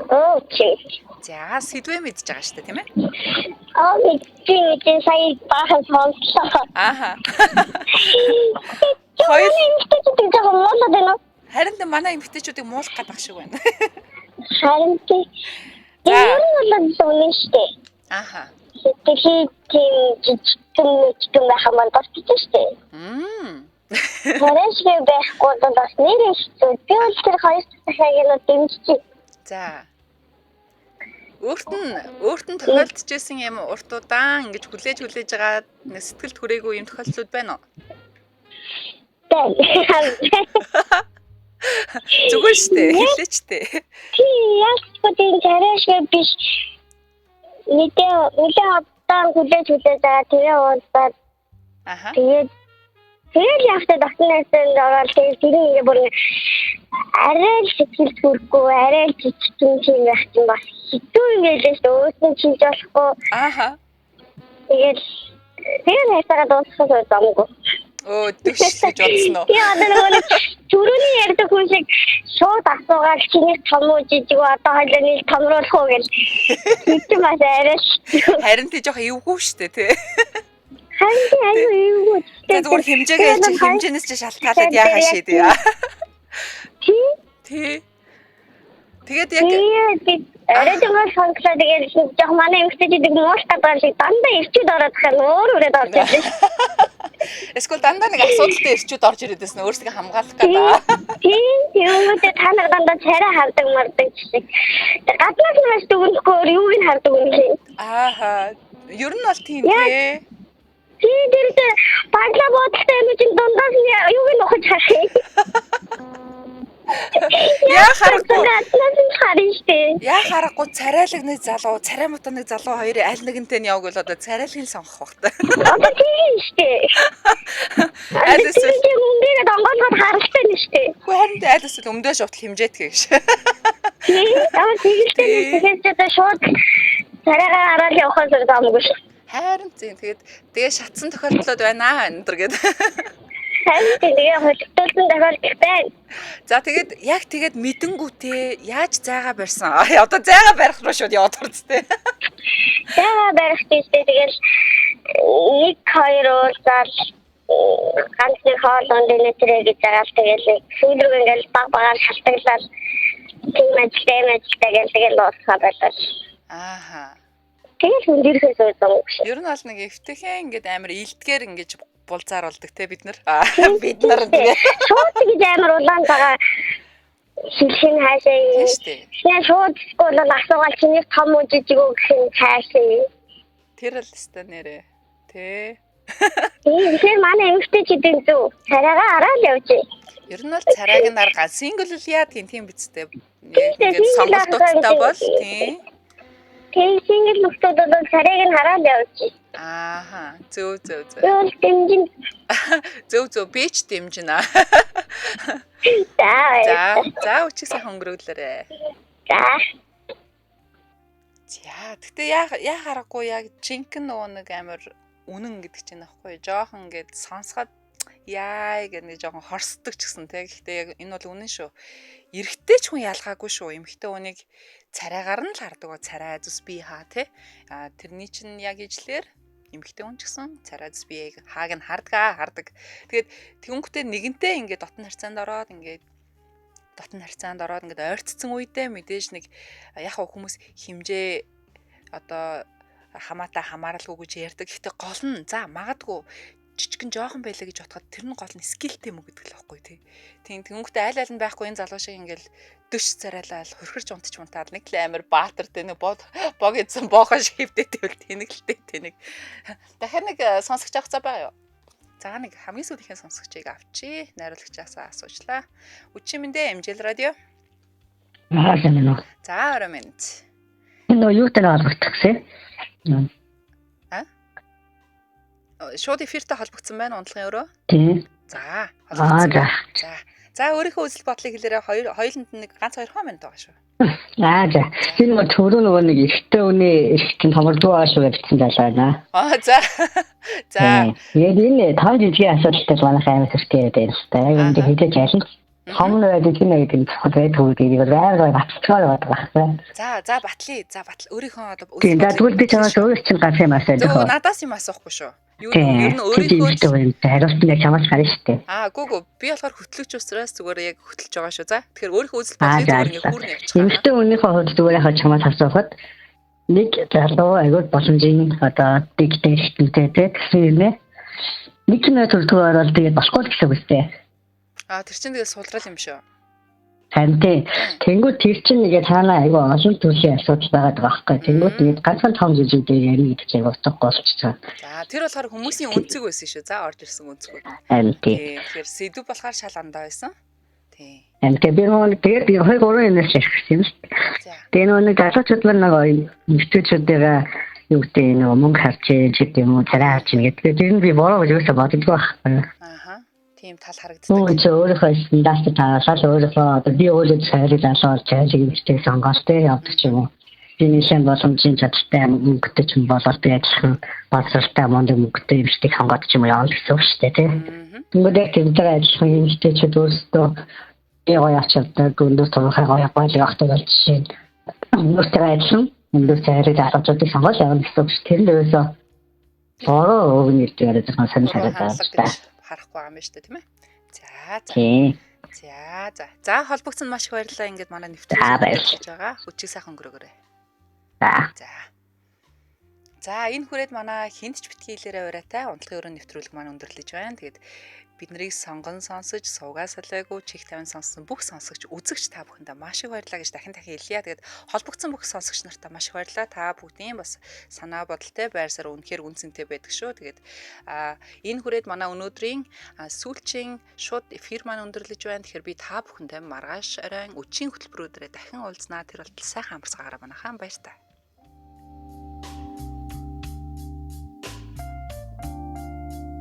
Оо, чи. За, сэдвээ мэдж байгаа шүү дээ, тийм ээ? Аа, мэдээ сая баахан сонслоо. Ааха. Хоёр эмэгтэйчүүдийг жоохон муулаад байна уу? Харин тэ манай эмэгтэйчүүдийг муулах гэдэг шиг байна. Харин тэ. Тэр нь бол үнэн шүү дээ. Ааха. Тэгэхээр тийм жижигхэн байх юм бол дуртай шүү дээ. Харин шиг байхгүй бол бас нэр хэцүү. Би бол тэр хоёр дахиаг нь дэмжиж. За. Өөрт нь тохиолдож исэн юм урт удаан ингэж хүлээж байгаа нэг сэтгэлд хүрээгүй юм тохиолдлууд байна уу? Байна. Зүгээр шүү дээ. Хэлээч дээ. Тий, яг ч тийм царай шиг биш. Мэдээ удаан хүлээж байгаа тэрээ уулзаад. Аха. Тэгээд тэгэл явхдаа дотны найзанд ороод тэгэл тэр нэг бүр арай л сэтгэл төрөхгүй, арай л жижигхэн юм байх чинь бас хэцүү юм байлээ шүү дээ. Өөртөө чимж болохгүй. Ааха. Тэгэл хайртайгаа дуусгах замгүй. Өө, дөш гэж бодсон уу? Тий, одоо нөгөө түрүүний ярьдаг хүн шиг шууд асуугаад чиний том уу жижиг үү одоо хоёлаа нэг томруулах уу гэж тийм бас арай л. Харин тий жоох эвгүй шүү дээ, тий. Харин тий аюу эвгүй. Тэгээ зүгээр хэмжээгээ чи хэмжээнээс чи шалтгаалаад яхаа шийдээ. Тий. Тий. Тэгээд яг арай дөнгөж сонслоо тэгээд жоох манай эмэгтэйчүүдийг муулах гэдэг шиг дандаа ирчүүд ороод тахаар өөр өөрөд орж ирсэн. Эсвэл дандаа нэг асуудалтай ирчүүд орж ирээд байсан өөрсдөө хамгаалах гэдэг. Тий, тиймүүдээ та нар дандаа царай хардаг мардаг шиг. Гаднаас нь маш дүгнэхгүй өөр юуг нь хардаг юм бэ? Ааха. Ер нь бол тийм тий. Тий, тэр баглаа бодолтой юм чинь дундаас нь юуг нь ухаж харах юм. Яа харахгүй. Харин штэ. Яа харахгүй царайлаг нэг залуу, царай муутай нэг залуу хоёрын аль нэгэнтэй нь явг бол одоо царайлагыг сонгох бах та. Одоо тийм штэ. Аль эсвэл өмнөдөө онгойлгоод харалтай нь штэ. Үгүй харин аль эсвэл өмдөө шувтал хэмжээтгэе гэж. Тийм. Аа тэгэлтэй тэгэхээр ч одоо шууд царайгаа хараад явахаас хамаагүй шүү. Харин тийм. Тэгээд тэгээ шатсан тохиолдлууд байна энэ төр гэдэг. Харин тэгээ холигдуулсан тохиолдол байна. За тэгээд яг тэгээд мэдэнгүүтээ яаж зайгаа барьсан? Одоо зайгаа барих руу шууд яваад орцтой. Зайгаа барих тийштэй тэгэл 1 2 уулзаал ганц нэг хоол унд нэтэрэ гэж байгаа л тэгэл сүүл рүү ингээл баг багаар шалтгаглал тийм ажилтай юм ажилтай гэл тэгэл дуусгаад байлаа. Ааха. Тэгэл хүндэрхээс уусан юм шиг. Ер нь бол нэг эвтэйхэн ингээд амар илдгээр ингэж булзаар болдог те бид нар. Бид нар тэгээ шууд гэж амар улаан цагаа шилэх нь хаашаа. Тийм шүү дээ. Шинэ шууд бол асуугаал чиний том уу жижиг үү гэх нь хаашаа. Тэр л өстой нэрээ. Тэ. Тэгэхээр манай эмэгтэйчүүдийн зөв царайгаа хараад явж. Ер нь бол царайг нь аргаа сингл л яа тийм биз дээ. Ингээд сонголтуудтай бол тийм. Тийм сингл нөхдөд бол царайг нь хараад явж. Ааха. Зөв зөв зөв. Зөв дэмжин. Зөв зөв би ч дэмжинэ. За. За, за өчиг сайхан өнгөрөөлөөрэй. За. За, гэтээ яа харахгүй яг жинхэнэ нөгөө нэг амар үнэн гэдэг чинь аахгүй жоохон ингээд сонсоход яа гэх нэг жоохон хорсдог ч гэсэн те. Гэхдээ яг энэ бол үнэн шүү. Эрэгтэй ч хүн ялгаагүй шүү. Эмэгтэй хүнийг царайгаар нь л хардаг. Царай зүс бие хаа те. А тэрний чинь яг ижлэр эмэгтэй хүн ч гэсэн царай зүс биеийг хааг нь хардгаа хардаг. Тэгээд тэнгүүтээ нэгэнтээ ингээд дотн харьцаанд ороод ингээд дотн харьцаанд ороод ингээд ойрцсон үедээ мэдээж нэг яг хүмүүс хэмжээ одоо хамаатай хамааралгүй гэж ярьдаг. Гэхдээ гол нь за магадгүй жижигэн жоохон байлаа гэж бодоход тэр нь гол нь скилтэй юм уу гэдэг л байхгүй тий. Тийм тэнгүүтээ аль аль нь байхгүй энэ залуу шиг ингээл дөш царайлал хөрхөрч унтч мунтаад нэг л амар баатар тэ нэг бог эзэн боохоо шиг хөвдөөтэй бол тэнэгэлтэй тэнэг. Дахиад нэг сонсогч авах цаа байгаа юу? За нэг хамгийн сүүлийнхэн сонсогчийг авчи. Найруулагчаасаа асуучлаа. Үчи мэндэ MJL радио. Аа сайн уу. За орой мэнд. Нөө юутай холбогдсон юм? Шууд эфиртэй холбогдсон байна унтлагын өрөө. Тийм. За, холбогдсон. За. За өөрийнхөө үзэл бодлыг хэлээрэй. Хоёуланд нэг ганц 2 минут байгаа шүү. Аа за. Энэ нөгөө түрүү нөгөө нэг эрэгтэй хүний эрэгтэн томордгоо байгаа шүү гэж бичсэн байлаа наа. Аа за. За. Тэгээд энэ том жижигэн асуудалтай манайх амар хэрэгтэй байдаг юм л та. Яг энэ хэдэж ялна. Том нь байдаг юм гэдэг нь чухал байдгүй гэдгийг амар гой баталцгаар байдаг байхгүй. За, за батлие. За батал. Өөрийнхөө одоо Тийм. За тэгвэл би чамаас өөрөөс чинь ганц юм асууя. Зөв надаас юм асуухгүй шүү. Юу ер нь өөрийнхөө хариулт нь яг чамаас гарна шүү дээ. Аа гүү гүү би болохоор хөтлөгч учраас зүгээр яг хөтлөж байгаа шүү. За тэгэхээр өөрийнхөө үзэл бодлыг зүгээр ингээ хүүрнэ явчих. Эмэгтэй хүнийхээ хувьд зүгээр яг чамаас асуухад нэг залуу айгүй боломжийн одоо дэгтэй эрхтэнтэй те гэсэн юм ээ. Нэг кино төрөлтөөр ороод тэгээд болохгүй л гэсэн үг үстэй. Аа тэр чинь тэгээд сулрал юм шүү. Харин тий. Тэнгүүд тэр чинь нэгээ цаанаа айгүй олон төрлийн асуудал байгаад байгаа байхгүй. Тэнгүүд тэгээд ганцхан том жижиг дээр ярина гэдэг чинь утгагүй болчихсон. За тэр болохоор хүмүүсийн өнцөг байсан шүү. За орж ирсэн өнцгүүд. Харин тий. Тэгэхээр сэдв болохоор шал андаа байсан. Тий. Харин тий би нөгөө тэгээд би 2 3 юмнаас ярих гэсэн юм л. Тэгээ нөгөө нэг залуучууд маань нөгөө эмэгтэйчүүдээ юу гэдэг нөгөө мөнгө харж гэдэг юм уу царай харж гэдэг. Тэр нь би буруу гэж юусаа боддоггүй байхгүй. Ааха. Тийм тал харагддаг. Мөн чи өөрийнхөө стандарт таалал өөрийнхөө одоо би өөрөө цайрыг залуу цайрыг эмэгтэй сонголт те явдаг ч юм уу. Би нэлээд боломжийн чадaltaй мөнгөтэй ч юм болоод би адилхан боловсралтай мундаг мөнгөтэй эмэгтэйг сонгоод ч юм уу явна гэсэн үг шүү дээ те. Тэнгүүд яг тэрнтэй адилхан эмэгтэйчүүд өөрсдөө би гоё ачаалдаг, өндөр турхай гоё гоё явахтай бол жишээ нь өөртөө адилхан өндөр цайрыг залуучуудыг сонгоод явна гэсэн үг шүү. Тэр нь ерөөсөө буруу өгнө гэж яриад байгаа сонир харагдаад байна. Харахгүй байгаа юм байна шүү дээ, тийм ээ. За за. За за. За холбогдсон маш их баярлалаа. Ингээд манай нэвтрүүлэг хийж байгаа. Өчиг сайхан өнгөрөөгөөрэй. За. За. За энэ хүрээд манай хинт ч битгий хэлээрээ урайтай унтлагын өрөө нэвтрүүлэг маань өндөрлөж байна. Тэгээд Бид нарыг сонгон сонсож, сувгаа салаагүй чих тавин сонссон бүх сонсогч, үзэгч та бүхэндээ маш их баярлалаа гэж дахин дахин хэлье. Тэгээд холбогдсон бүх сонсогч нартаа маш их баярлалаа. Та бүгдийн бас санаа бодолтой байр суурь үнэхээр үн цэнтэй байдаг шүү. Тэгээд энэ хүрээд манай өнөөдрийн сүүлчийн шууд эфир маань өндөрлөж байна. Тэгэхээр би та бүхэндээ маргааш оройн өчийн хөтөлбөрөөрөө дахин уулзнаа. Тэр болтол сайхан амарцгаараа манайхаа, баяртай.